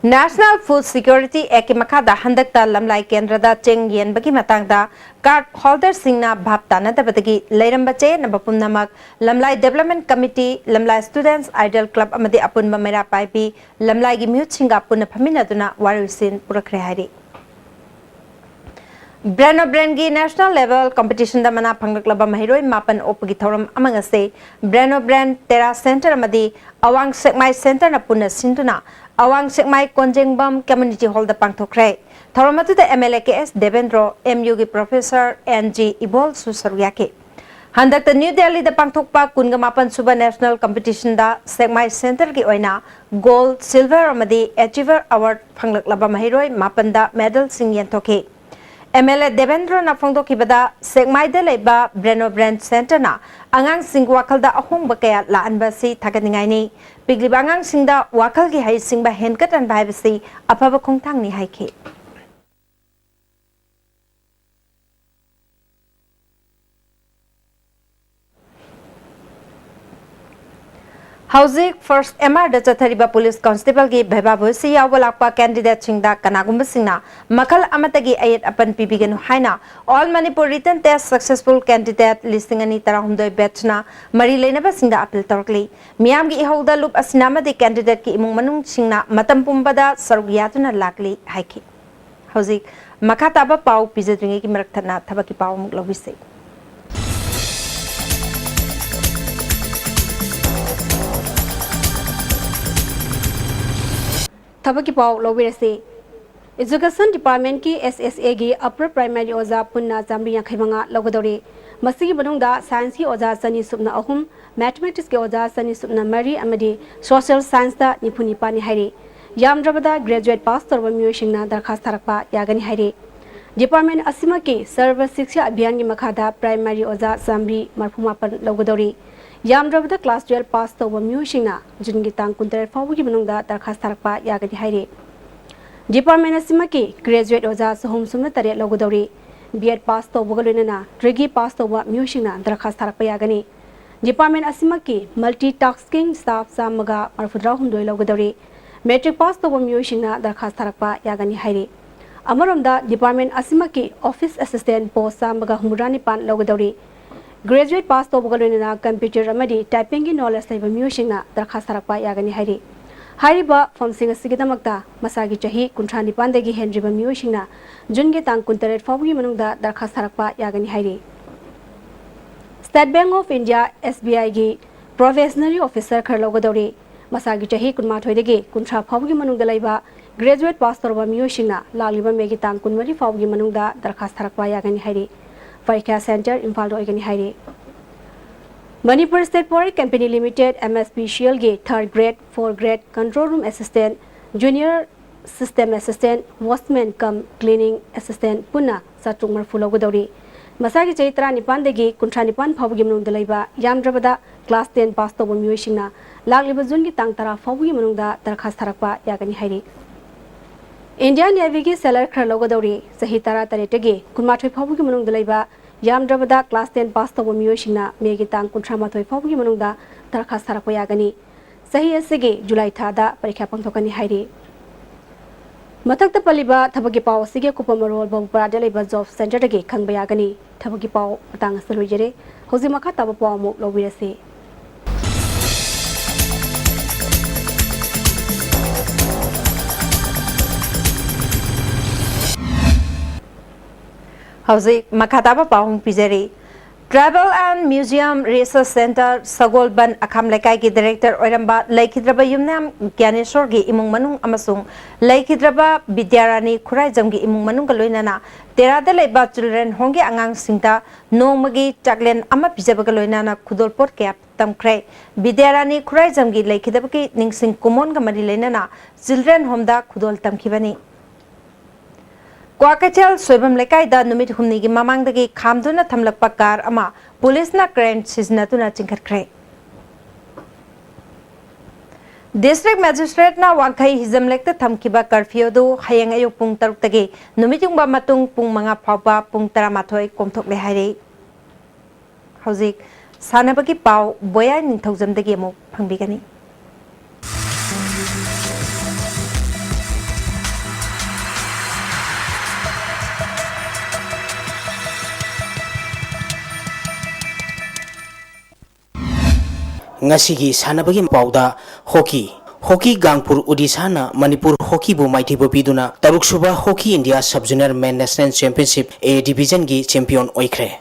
National Food Security Actꯀꯤ ꯃꯈꯥꯗ ꯍꯟꯗꯛꯇ ꯂꯝꯂꯥꯏ ꯀꯦꯟꯗ꯭ꯔꯗ ꯆꯦꯡ ꯌꯦꯟꯕꯒꯤ ꯃꯇꯥꯡꯗ card holderꯁꯤꯡꯅ ꯚꯥꯞ ꯇꯥꯅꯗꯕꯗꯒꯤ ꯂꯩꯔꯝꯕ ꯆꯌꯦꯠꯅꯕ ꯄꯨꯝꯅꯃꯛ ꯂꯝꯂꯥꯏ Development Committee, ꯂꯝꯂꯥꯏ Students Idol Club ꯑꯃꯗꯤ ꯑꯄꯨꯟꯕ ꯃꯩꯔꯥ ꯄꯥꯏꯕꯤ ꯂꯝꯂꯥꯏꯒꯤ ꯃꯤꯍꯨꯠꯁꯤꯡꯒ ꯄꯨꯟꯅ ꯐꯝꯃꯤꯟꯅꯗꯨꯅ ꯋꯥꯔꯣꯏꯁꯤꯟ ꯄꯨꯔꯛꯈ꯭ꯔꯦ ꯍꯥꯏꯔꯤ꯫ Brain of Brainꯒꯤ national level competitionꯗ ꯃꯅꯥ ꯐꯪꯂꯛꯂꯕ ꯃꯍꯩꯔꯣꯏ ꯃꯥꯄꯟ ꯑꯣꯛꯄꯒꯤ ꯊꯧꯔꯝ ꯑꯃ ꯉꯁꯤ Brain of Brain Terra Center ꯑꯃꯗꯤ ꯑꯋꯥꯡ ꯁꯦꯛꯃꯥꯏ Centreꯅ ꯄꯨꯟꯅ ꯁꯤꯟꯗꯨꯅ ꯑꯋꯥꯡ ꯁꯦꯛꯃꯥꯏ ꯀꯣꯟꯖꯦꯡꯕꯝ Community Hallꯗ ꯄꯥꯡꯊꯣꯛꯈ꯭ꯔꯦ꯫ ꯊꯧꯔꯝ ꯑꯗꯨꯗ M L A K S Debendro, M ꯌꯨꯒꯤ professor ꯑꯦꯟ ꯖꯤ ꯏꯕꯣꯜꯁꯨ ꯁꯔꯨꯛ ꯌꯥꯈꯤ꯫ ꯍꯟꯗꯛꯇ ꯅ꯭ꯌꯨ ꯗꯦꯜꯂꯤꯗ ꯄꯥꯡꯊꯣꯛꯄ ꯀꯨꯟꯒ ꯃꯥꯄꯟ ꯁꯨꯕ national competitionꯗ ꯁꯦꯛꯃꯥꯏ Centreꯒꯤ ꯑꯣꯏꯅ gold, silver ꯑꯃꯗꯤ achiever award ꯐꯪꯂꯛꯂꯕ ꯃꯍꯩꯔꯣꯏ ꯃꯥꯄꯟꯗ medalꯁꯤꯡ ꯌꯦꯟꯊꯣꯛꯈꯤ꯫ ꯑꯦꯝ ꯑꯦꯜ ꯑꯦ ꯗꯦꯕꯦꯟꯗ꯭ꯔꯣꯅ ꯐꯣꯡꯗꯣꯛꯈꯤꯕꯗ, ꯁꯦꯛꯃꯥꯏꯗ ꯂꯩꯕ Brain of Brain Centreꯅ ꯑꯉꯥꯡꯁꯤꯡꯒꯤ ꯋꯥꯈꯜꯗ ꯑꯍꯣꯡꯕ ꯀꯌꯥ ꯂꯥꯛꯍꯟꯕ ꯑꯁꯤ ꯊꯥꯒꯠꯅꯤꯡꯉꯥꯏꯅꯤ꯫ ꯄꯤꯛꯂꯤꯕ ꯑꯉꯥꯡꯁꯤꯡꯗ ꯋꯥꯈꯜꯒꯤ ꯍꯩꯁꯤꯡꯕ ꯍꯦꯟꯒꯠꯍꯟꯕ ꯍꯥꯏꯕꯁꯤ ꯑꯐꯕ ꯈꯣꯡꯊꯥꯡꯅꯤ ꯍꯥꯏꯈꯤ꯫ ꯍꯧꯖꯤꯛ first M R ꯗ ꯆꯠꯊꯔꯤꯕ police constableꯒꯤ ꯚꯩꯚꯥ ꯚꯣꯏꯁꯁꯤ ꯌꯥꯎꯕ ꯂꯥꯛꯄ candidateꯁꯤꯡꯗ ꯀꯅꯥꯒꯨꯝꯕꯁꯤꯡꯅ ꯃꯈꯜ ꯑꯃꯠꯇꯒꯤ ꯑꯌꯦꯠ ꯑꯄꯟ ꯄꯤꯕꯤꯒꯅꯨ ꯍꯥꯏꯅ All Manipur Written Test Successful Candidate ꯂꯤꯁꯤꯡ ꯑꯅꯤ ꯇꯔꯥꯍꯨꯝꯗꯣꯏ batchꯅ ꯃꯔꯤ ꯂꯩꯅꯕꯁꯤꯡꯗ appeal ꯇꯧꯔꯛꯂꯤ꯫ ꯃꯤꯌꯥꯝꯒꯤ ꯏꯍꯧꯗ ꯂꯨꯞ ꯑꯁꯤꯟꯅ ꯑꯃꯗꯤ candidateꯀꯤ ꯏꯃꯨꯡ ꯃꯅꯨꯡꯁꯤꯡꯅ ꯃꯇꯝ ꯄꯨꯝꯕꯗ ꯁꯔꯨꯛ ꯌꯥꯗꯨꯅ ꯂꯥꯛꯂꯤ ꯍꯥꯏꯈꯤ꯫ ꯍꯧꯖꯤꯛ ꯃꯈꯥ ꯇꯥꯕ ꯄꯥꯎ ꯄꯤꯖꯗ꯭ꯔꯤꯉꯩꯒꯤ ꯃꯔꯛ ꯊꯠꯅ ꯊꯕꯛꯀꯤ ꯄꯥꯎ ꯑꯃꯨꯛ ꯂꯧꯕꯤꯁꯤ꯫ ꯊꯕꯛꯀꯤ ꯄꯥꯎ ꯂꯧꯕꯤꯔꯁꯤ꯫ Education Departmentꯀꯤ S S Aꯒꯤ Upper Primary ꯑꯣꯖꯥ ꯄꯨꯟꯅ ꯆꯥꯝꯃꯔꯤ ꯌꯥꯡꯈꯩ ꯃꯉꯥ ꯂꯧꯒꯗꯧꯔꯤ꯫ ꯃꯁꯤꯒꯤ ꯃꯅꯨꯡꯗ Scienceꯀꯤ ꯑꯣꯖꯥ ꯆꯅꯤ ꯁꯨꯞꯅ ꯑꯍꯨꯝ, Mathematicsꯀꯤ ꯑꯣꯖꯥ ꯆꯅꯤ ꯁꯨꯞꯅ ꯃꯔꯤ ꯑꯃꯗꯤ Social Scienceꯇ ꯅꯤꯐꯨ ꯅꯤꯄꯥꯟꯅꯤ ꯍꯥꯏꯔꯤ꯫ ꯌꯥꯝꯗ꯭ꯔꯕꯗ graduate pass ꯇꯧꯔꯕ ꯃꯤꯑꯣꯏꯁꯤꯡꯅ ꯗꯔꯈꯥꯁ ꯊꯥꯔꯛꯄ ꯌꯥꯒꯅꯤ ꯍꯥꯏꯔꯤ꯫ Department ꯑꯁꯤꯃꯛꯀꯤ Sarva Shiksha Abhiyanꯒꯤ ꯃꯈꯥꯗ primary ꯑꯣꯖꯥ ꯆꯥꯝꯃꯔꯤ ꯃꯔꯤꯐꯨ ꯃꯥꯄꯟ ꯂꯧꯒꯗꯧꯔꯤ꯫ ꯌꯥꯝꯗ꯭ꯔꯕꯗ class twelve pass ꯇꯧꯕ ꯃꯤꯑꯣꯏꯁꯤꯡꯅ Juneꯒꯤ ꯇꯥꯡ ꯀꯨꯟꯇꯔꯦꯠ ꯐꯥꯎꯕꯒꯤ ꯃꯅꯨꯡꯗ ꯗꯔꯈꯥꯁ ꯊꯥꯔꯛꯄ ꯌꯥꯒꯅꯤ ꯍꯥꯏꯔꯤ꯫ Department ꯑꯁꯤꯃꯛꯀꯤ graduate ꯑꯣꯖꯥ ꯆꯍꯨꯝ ꯁꯨꯞꯅ ꯇꯔꯦꯠ ꯂꯧꯒꯗꯧꯔꯤ꯫ B.Ed pass ꯇꯧꯕꯒ ꯂꯣꯏꯅꯅ degree pass ꯇꯧꯕ ꯃꯤꯑꯣꯏꯁꯤꯡꯅ ꯗꯔꯈꯥꯁ ꯊꯥꯔꯛꯄ ꯌꯥꯒꯅꯤ꯫ Department ꯑꯁꯤꯃꯛꯀꯤ multitasking staff ꯆꯥꯝꯃꯒ ꯃꯔꯤꯐꯨꯇꯔꯥꯍꯨꯝꯗꯣꯏ ꯂꯧꯒꯗꯧꯔꯤ꯫ Matric pass ꯇꯧꯕ ꯃꯤꯑꯣꯏꯁꯤꯡꯅ ꯗꯔꯈꯥꯁ ꯊꯥꯔꯛꯄ ꯌꯥꯒꯅꯤ ꯍꯥꯏꯔꯤ꯫ ꯑꯃꯔꯣꯝꯗ, department ꯑꯁꯤꯃꯛꯀꯤ office assistant post ꯆꯥꯝꯃꯒ ꯍꯨꯝꯐꯨꯇꯔꯥ ꯅꯤꯄꯥꯟ ꯂꯧꯒꯗꯧꯔꯤ꯫ Graduate pass ꯇꯧꯕꯒ ꯂꯣꯏꯅꯅ computer ꯑꯃꯗꯤ typingꯒꯤ knowledge ꯂꯩꯕ ꯃꯤꯑꯣꯏꯁꯤꯡꯅ ꯗꯔꯈꯥꯁ ꯊꯥꯔꯛꯄ ꯌꯥꯒꯅꯤ ꯍꯥꯏꯔꯤ꯫ ꯍꯥꯏꯔꯤꯕ ꯐꯝꯁꯤꯡ ꯑꯁꯤꯒꯤꯗꯃꯛꯇ ꯃꯁꯥꯒꯤ ꯆꯍꯤ ꯀꯨꯟꯊ꯭ꯔꯥ ꯅꯤꯄꯥꯟꯗꯒꯤ ꯍꯦꯟꯗ꯭ꯔꯤꯕ ꯃꯤꯑꯣꯏꯁꯤꯡꯅ Juneꯒꯤ ꯇꯥꯡ ꯀꯨꯟꯇꯔꯦꯠ ꯐꯥꯎꯕꯒꯤ ꯃꯅꯨꯡꯗ ꯗꯔꯈꯥꯁ ꯊꯥꯔꯛꯄ ꯌꯥꯒꯅꯤ ꯍꯥꯏꯔꯤ꯫ State Bank of India, S B Iꯒꯤ probationary officer ꯈꯔ ꯂꯧꯒꯗꯧꯔꯤ꯫ ꯃꯁꯥꯒꯤ ꯆꯍꯤ ꯀꯨꯟꯃꯥꯊꯣꯏꯗꯒꯤ ꯀꯨꯟꯊ꯭ꯔꯥ ꯐꯥꯎꯕꯒꯤ ꯃꯅꯨꯡꯗ ꯂꯩꯕ graduate pass ꯇꯧꯔꯕ ꯃꯤꯑꯣꯏꯁꯤꯡꯅ ꯂꯥꯛꯂꯤꯕ Mayꯒꯤ ꯇꯥꯡ ꯀꯨꯟꯃꯔꯤ ꯐꯥꯎꯕꯒꯤ ꯃꯅꯨꯡꯗ ꯗꯔꯈꯥꯁ ꯊꯥꯔꯛꯄ ꯌꯥꯒꯅꯤ ꯍꯥꯏꯔꯤ꯫ ꯄꯔꯤꯈ꯭ꯌꯥ center ꯏꯝꯐꯥꯜꯗ ꯑꯣꯏꯒꯅꯤ ꯍꯥꯏꯔꯤ꯫ Manipur State Power Company Limited, M S P C Lꯒꯤ third grade, fourth grade, control room assistant, junior system assistant, watchman cum cleaning assistant ꯄꯨꯟꯅ ꯆꯥꯇ꯭ꯔꯨꯛ ꯃꯔꯤꯐꯨ ꯂꯧꯒꯗꯧꯔꯤ꯫ ꯃꯁꯥꯒꯤ ꯆꯍꯤ ꯇꯔꯥꯅꯤꯄꯥꯟꯗꯒꯤ ꯀꯨꯟꯊ꯭ꯔꯥ ꯅꯤꯄꯥꯟ ꯐꯥꯎꯕꯒꯤ ꯃꯅꯨꯡꯗ ꯂꯩꯕ ꯌꯥꯝꯗ꯭ꯔꯕꯗ class ten pass ꯇꯧꯕ ꯃꯤꯑꯣꯏꯁꯤꯡꯅ ꯂꯥꯛꯂꯤꯕ Juneꯒꯤ ꯇꯥꯡ ꯇꯔꯥ ꯐꯥꯎꯕꯒꯤ ꯃꯅꯨꯡꯗ ꯗꯔꯈꯥꯁ ꯊꯥꯔꯛꯄ ꯌꯥꯒꯅꯤ ꯍꯥꯏꯔꯤ꯫ Indian Navyꯒꯤ sailor ꯈꯔ ꯂꯧꯒꯗꯧꯔꯤ꯫ ꯆꯍꯤ ꯇꯔꯥꯇꯔꯦꯠꯇꯒꯤ ꯀꯨꯟꯃꯥꯊꯣꯏ ꯐꯥꯎꯕꯒꯤ ꯃꯅꯨꯡꯗ ꯂꯩꯕ ꯌꯥꯝꯗ꯭ꯔꯕꯗ class ten pass ꯇꯧꯕ ꯃꯤꯑꯣꯏꯁꯤꯡꯅ ꯃꯦꯒꯤ ꯇꯥꯡ ꯀꯨꯟꯊ꯭ꯔꯥ ꯃꯥꯊꯣꯏ ꯐꯥꯎꯕꯒꯤ ꯃꯅꯨꯡꯗ ꯗꯔꯈꯥꯁ ꯊꯥꯔꯛꯄ ꯌꯥꯒꯅꯤ꯫ ꯆꯍꯤ ꯑꯁꯤꯒꯤ ꯖꯨꯂꯥꯏ ꯊꯥꯗ ꯄꯔꯤꯈ꯭ꯌꯥ ꯄꯥꯡꯊꯣꯛꯀꯅꯤ ꯍꯥꯏꯔꯤ꯫ ꯃꯊꯛꯇ ꯄꯜꯂꯤꯕ ꯊꯕꯛꯀꯤ ꯄꯥꯎ ꯑꯁꯤꯒꯤ ꯑꯀꯨꯞꯄ ꯃꯔꯣꯜ ꯕꯕꯨꯄꯥꯔꯥꯗ ꯂꯩꯕ job centreꯗꯒꯤ ꯈꯪꯕ ꯌꯥꯒꯅꯤ꯫ ꯊꯕꯛꯀꯤ ꯄꯥꯎ ꯃꯇꯥꯡ ꯑꯁꯤꯗ ꯂꯣꯏꯖꯔꯦ꯫ ꯍꯧꯖꯤꯛ ꯃꯈꯥ ꯇꯥꯕ ꯄꯥꯎ ꯑꯃꯨꯛ ꯂꯧꯕꯤꯔꯁꯤ꯫ ꯍꯧꯖꯤꯛ ꯃꯈꯥ ꯇꯥꯕ ꯄꯥꯎ ꯑꯃ ꯄꯤꯖꯔꯤ꯫ Tribal and Museum Research Centre ꯁꯒꯣꯜꯕꯟ ꯑꯈꯥꯝ ꯂꯩꯀꯥꯏꯒꯤ director ꯑꯣꯏꯔꯝꯕ ꯂꯩꯈꯤꯗ꯭ꯔꯕ ꯌꯨꯝꯅꯥꯝ ꯒ꯭ꯌꯥꯅꯦꯁꯣꯔꯒꯤ ꯏꯃꯨꯡ ꯃꯅꯨꯡ ꯑꯃꯁꯨꯡ ꯂꯩꯈꯤꯗ꯭ꯔꯕ ꯕꯤꯗ꯭ꯌꯥꯔꯥꯅꯤ ꯈꯨꯔꯥꯏꯖꯝꯒꯤ ꯏꯃꯨꯡ ꯃꯅꯨꯡꯒ ꯂꯣꯏꯅꯅ ꯇꯦꯔꯥꯗ ꯂꯩꯕ children homeꯒꯤ ꯑꯉꯥꯡꯁꯤꯡꯗ ꯅꯣꯡꯃꯒꯤ ꯆꯥꯛꯂꯦꯟ ꯑꯃ ꯄꯤꯖꯕꯒ ꯂꯣꯏꯅꯅ ꯈꯨꯗꯣꯜꯄꯣꯠ ꯀꯌꯥ ꯇꯝꯈ꯭ꯔꯦ꯫ ꯕꯤꯗ꯭ꯌꯥꯔꯥꯅꯤ ꯈꯨꯔꯥꯏꯖꯝꯒꯤ ꯂꯩꯈꯤꯗꯕꯒꯤ ꯅꯤꯡꯁꯤꯡ ꯀꯨꯃꯣꯟꯒ ꯃꯔꯤ ꯂꯩꯅꯅ children homeꯗ ꯈꯨꯗꯣꯜ ꯇꯝꯈꯤꯕꯅꯤ꯫ ꯀ꯭ꯋꯥꯀꯩꯊꯦꯜ ꯁꯣꯏꯕꯝ ꯂꯩꯀꯥꯏꯗ ꯅꯨꯃꯤꯠ ꯍꯨꯝꯅꯤꯒꯤ ꯃꯃꯥꯡꯗꯒꯤ ꯈꯥꯝꯗꯨꯅ ꯊꯝꯂꯛꯄ car ꯑꯃ ꯄꯨꯂꯤꯁꯅ crane ꯁꯤꯖꯤꯟꯅꯗꯨꯅ ꯆꯤꯡꯈꯠꯈ꯭ꯔꯦ꯫ District Magistrateꯅ ꯋꯥꯡꯈꯩ ꯍꯤꯖꯝ ꯂꯦꯛꯇ ꯊꯝꯈꯤꯕ curfew ꯑꯗꯨ ꯍꯌꯦꯡ ꯑꯌꯨꯛ ꯄꯨꯡ ꯇꯔꯨꯛꯇꯒꯤ ꯅꯨꯃꯤꯠ ꯌꯨꯡꯕ ꯃꯇꯨꯡ ꯄꯨꯡ ꯃꯉꯥ ꯐꯥꯎꯕ ꯄꯨꯡ ꯇꯔꯥꯃꯥꯊꯣꯏ ꯀꯣꯝꯊꯣꯛꯂꯦ ꯍꯥꯏꯔꯤ꯫ ꯍꯧꯖꯤꯛ ꯁꯥꯟꯅꯕꯒꯤ ꯄꯥꯎ ꯕꯣꯌꯥꯏ ꯅꯤꯡꯊꯧꯖꯝꯗꯒꯤ ꯑꯃꯨꯛ ꯐꯪꯕꯤꯒꯅꯤ꯫ ꯉꯁꯤꯒꯤ ꯁꯥꯟꯅꯕꯒꯤ ꯄꯥꯎꯗ hockey꯫ Hockey ꯒꯥꯡꯄꯨꯔ ꯑꯣꯗꯤꯁꯥꯅ ꯃꯅꯤꯄꯨꯔ hockeyꯕꯨ ꯃꯥꯏꯊꯤꯕ ꯄꯤꯗꯨꯅ ꯇꯔꯨꯛꯁꯨꯕ Hockey India Sub Junior Men National Championship A divisionꯒꯤ champion ꯑꯣꯏꯈ꯭ꯔꯦ꯫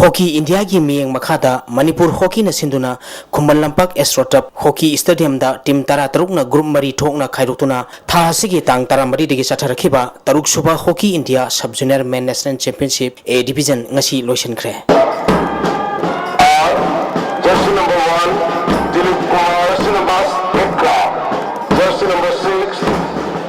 Hockey Indiaꯒꯤ ꯃꯤꯠꯌꯦꯡ ꯃꯈꯥꯗ ꯃꯅꯤꯄꯨꯔ hockeyꯅ ꯁꯤꯟꯗꯨꯅ Khuman Lampak Astroturf Hockey Stadiumꯗ team ꯇꯔꯥꯇꯔꯨꯛꯅ group ꯃꯔꯤ ꯊꯣꯛꯅ ꯈꯥꯏꯗꯣꯛꯇꯨꯅ ꯊꯥ ꯑꯁꯤꯒꯤ ꯇꯥꯡ ꯇꯔꯥꯃꯔꯤꯗꯒꯤ ꯆꯠꯊꯔꯛꯈꯤꯕ ꯇꯔꯨꯛꯁꯨꯕ Hockey India Sub Junior Men National Championship A division ꯉꯁꯤ ꯂꯣꯏꯁꯤꯟꯈ꯭ꯔꯦ꯫ Jersey number one, Dilip Kumar Srinivas, Hepka. Jersey number six,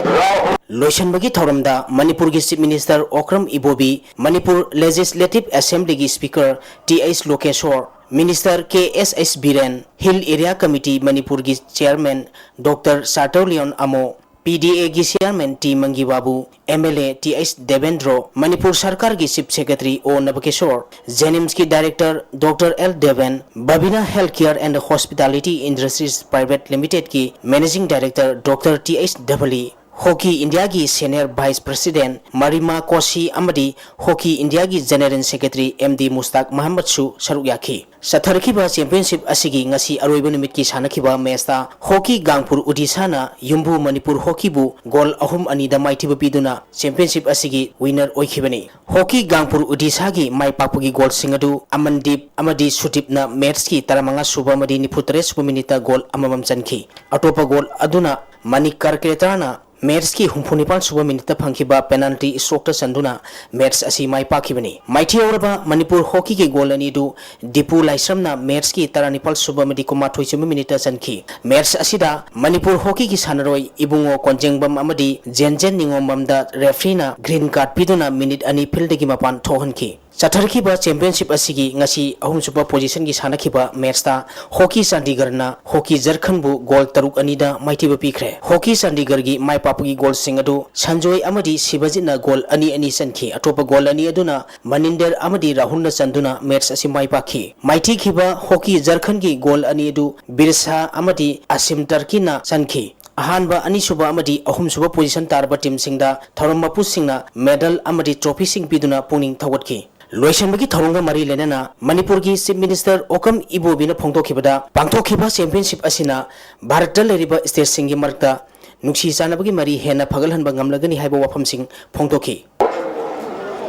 Rahul. ꯂꯣꯏꯁꯤꯟꯕꯒꯤ ꯊꯧꯔꯝꯗ ꯃꯅꯤꯄꯨꯔꯒꯤ Chief Minister Okram Ibobi, Manipur Legislative Assemblyꯒꯤ Speaker T H Lokeshore, Minister K S H Biren, Hill Area Committee ꯃꯅꯤꯄꯨꯔꯒꯤ Chairman doctor ꯁꯥꯔꯇꯔꯂꯤꯌꯣꯟ ꯑꯃꯣ, P D ꯑꯦꯒꯤ Chairman T ꯃꯪꯒꯤꯕꯥꯕꯨ, M L A T H Debendro, Manipur ꯁꯔꯀꯥꯔꯒꯤ Chief Secretary O Nabakishore, ꯖꯦꯅꯤꯝꯁꯀꯤ Director doctor L Deben, Babina Healthcare and Hospitality Industries Private Limitedꯀꯤ Managing Director doctor T H Dabli, hockey ꯏꯟꯗꯤꯌꯥꯒꯤ Senior Vice President ꯃꯔꯤꯃꯥ ꯀꯣꯁꯤ ꯑꯃꯗꯤ ꯍꯣꯀꯤ ꯏꯟꯗꯤꯌꯥꯒꯤ General Secretary M D Mushtaq ꯃꯍꯝꯃꯗꯁꯨ ꯁꯔꯨꯛ ꯌꯥꯈꯤ꯫ ꯆꯠꯊꯔꯛꯈꯤꯕ Championship ꯑꯁꯤꯒꯤ ꯉꯁꯤ ꯑꯔꯣꯏꯕ ꯅꯨꯃꯤꯠꯀꯤ ꯁꯥꯟꯅꯈꯤꯕ matchꯇ ꯍꯣꯀꯤ ꯒꯥꯡꯄꯨꯔ ꯎꯗꯤꯁꯥꯅ ꯌꯨꯝꯕꯨ ꯃꯅꯤꯄꯨꯔ ꯍꯣꯀꯤꯕꯨ goal ꯑꯍꯨꯝ ꯑꯅꯤꯗ ꯃꯥꯏꯊꯤꯕ ꯄꯤꯗꯨꯅ Championship ꯑꯁꯤꯒꯤ winner ꯑꯣꯏꯈꯤꯕꯅꯤ꯫ ꯍꯣꯀꯤ ꯒꯥꯡꯄꯨꯔ ꯎꯗꯤꯁꯥꯒꯤ ꯃꯥꯏ ꯄꯥꯛꯄꯒꯤ goalꯁꯤꯡ ꯑꯗꯨ ꯑꯃꯟꯗꯤꯞ ꯑꯃꯗꯤ ꯁꯨꯗꯤꯞꯅ matchꯀꯤ ꯇꯔꯥꯃꯉꯥ ꯁꯨꯕ ꯑꯃꯗꯤ ꯅꯤꯐꯨꯇꯔꯦꯠ ꯁꯨꯕ minuteꯇ goal ꯑꯃꯃꯝ ꯆꯟꯈꯤ꯫ ꯑꯇꯣꯞꯄ goal ꯑꯗꯨꯅ ꯃꯅꯤꯛ ꯀꯔꯀ꯭ꯔꯦꯇꯥꯅ matchꯀꯤ ꯍꯨꯝꯐꯨꯅꯤꯄꯥꯜ ꯁꯨꯕ minuteꯇ ꯐꯪꯈꯤꯕ penalty strokeꯇ ꯆꯟꯗꯨꯅ match ꯑꯁꯤ ꯃꯥꯏ ꯄꯥꯛꯈꯤꯕꯅꯤ꯫ ꯃꯥꯏꯊꯤꯍꯧꯔꯕ ꯃꯅꯤꯄꯨꯔ ꯍꯣꯀꯤꯒꯤ goal ꯑꯅꯤ ꯑꯗꯨ ꯗꯤꯄꯨ ꯂꯥꯏꯁ꯭ꯔꯝꯅ matchꯀꯤ ꯇꯔꯥꯅꯤꯄꯥꯜ ꯁꯨꯕ ꯑꯃꯗꯤ ꯀꯨꯟꯃꯥꯊꯣꯏ ꯁꯨꯕ minuteꯇ ꯆꯟꯈꯤ꯫ Match ꯑꯁꯤꯗ ꯃꯅꯤꯄꯨꯔ ꯍꯣꯀꯤꯒꯤ ꯁꯥꯟꯅꯔꯣꯏ ꯏꯕꯨꯡꯉꯣ ꯀꯣꯟꯖꯦꯡꯕꯝ ꯑꯃꯗꯤ ꯖꯦꯟꯖꯦꯟ ꯅꯤꯉꯣꯝꯕꯝꯗ refereeꯅ green card ꯄꯤꯗꯨꯅ minute ꯑꯅꯤ fieldꯒꯤ ꯃꯄꯥꯟ ꯊꯣꯛꯍꯟꯈꯤ꯫ ꯆꯠꯊꯔꯛꯈꯤꯕ Championship ꯑꯁꯤꯒꯤ ꯉꯁꯤ ꯑꯍꯨꯝꯁꯨꯕ positionꯒꯤ ꯁꯥꯟꯅꯈꯤꯕ matchꯇ ꯍꯣꯀꯤ ꯆꯥꯟꯗꯤꯒꯔꯅ ꯍꯣꯀꯤ ꯖꯔꯈꯟꯕꯨ goal ꯇꯔꯨꯛ ꯑꯅꯤꯗ ꯃꯥꯏꯊꯤꯕ ꯄꯤꯈ꯭ꯔꯦ꯫ ꯍꯣꯀꯤ ꯆꯥꯟꯗꯤꯒꯔꯒꯤ ꯃꯥꯏ ꯄꯥꯛꯄꯒꯤ goalꯁꯤꯡ ꯑꯗꯨ ꯁꯟꯖꯣꯏ ꯑꯃꯗꯤ ꯁꯤꯕꯖꯤꯠꯅ goal ꯑꯅꯤ ꯑꯅꯤ ꯆꯟꯈꯤ꯫ ꯑꯇꯣꯞꯄ goal ꯑꯅꯤ ꯑꯗꯨꯅ ꯃꯅꯤꯟꯗꯔ ꯑꯃꯗꯤ ꯔꯥꯍꯨꯜꯅ ꯆꯟꯗꯨꯅ match ꯑꯁꯤ ꯃꯥꯏ ꯄꯥꯛꯈꯤ꯫ ꯃꯥꯏꯊꯤꯈꯤꯕ ꯍꯣꯀꯤ ꯖꯔꯈꯟꯒꯤ goal ꯑꯅꯤ ꯑꯗꯨ ꯕꯤꯔꯁꯥ ꯑꯃꯗꯤ ꯑꯁꯤꯝ ꯇꯔꯀꯤꯅ ꯆꯟꯈꯤ꯫ ꯑꯍꯥꯟꯕ, ꯑꯅꯤꯁꯨꯕ ꯑꯃꯗꯤ ꯑꯍꯨꯝꯁꯨꯕ position ꯇꯥꯔꯕ teamꯁꯤꯡꯗ ꯊꯧꯔꯝ ꯃꯄꯨꯁꯤꯡꯅ medal ꯑꯃꯗꯤ trophyꯁꯤꯡ ꯄꯤꯗꯨꯅ ꯄꯨꯛꯅꯤꯡ ꯊꯧꯒꯠꯈꯤ꯫ ꯂꯣꯏꯁꯤꯟꯕꯒꯤ ꯊꯧꯔꯝꯒ ꯃꯔꯤ ꯂꯩꯅꯅ ꯃꯅꯤꯄꯨꯔꯒꯤ Chief Minister ꯑꯣꯀꯝ ꯏꯕꯣꯕꯤꯅ ꯐꯣꯡꯗꯣꯛꯈꯤꯕꯗ, ꯄꯥꯡꯊꯣꯛꯈꯤꯕ Championship ꯑꯁꯤꯅ ꯚꯥꯔꯠꯇ ꯂꯩꯔꯤꯕ stateꯁꯤꯡꯒꯤ ꯃꯔꯛꯇ ꯅꯨꯡꯁꯤ ꯆꯥꯟꯅꯕꯒꯤ ꯃꯔꯤ ꯍꯦꯟꯅ ꯐꯒꯠꯍꯟꯕ ꯉꯝꯂꯒꯅꯤ ꯍꯥꯏꯕ ꯋꯥꯐꯝꯁꯤꯡ ꯐꯣꯡꯗꯣꯛꯈꯤ꯫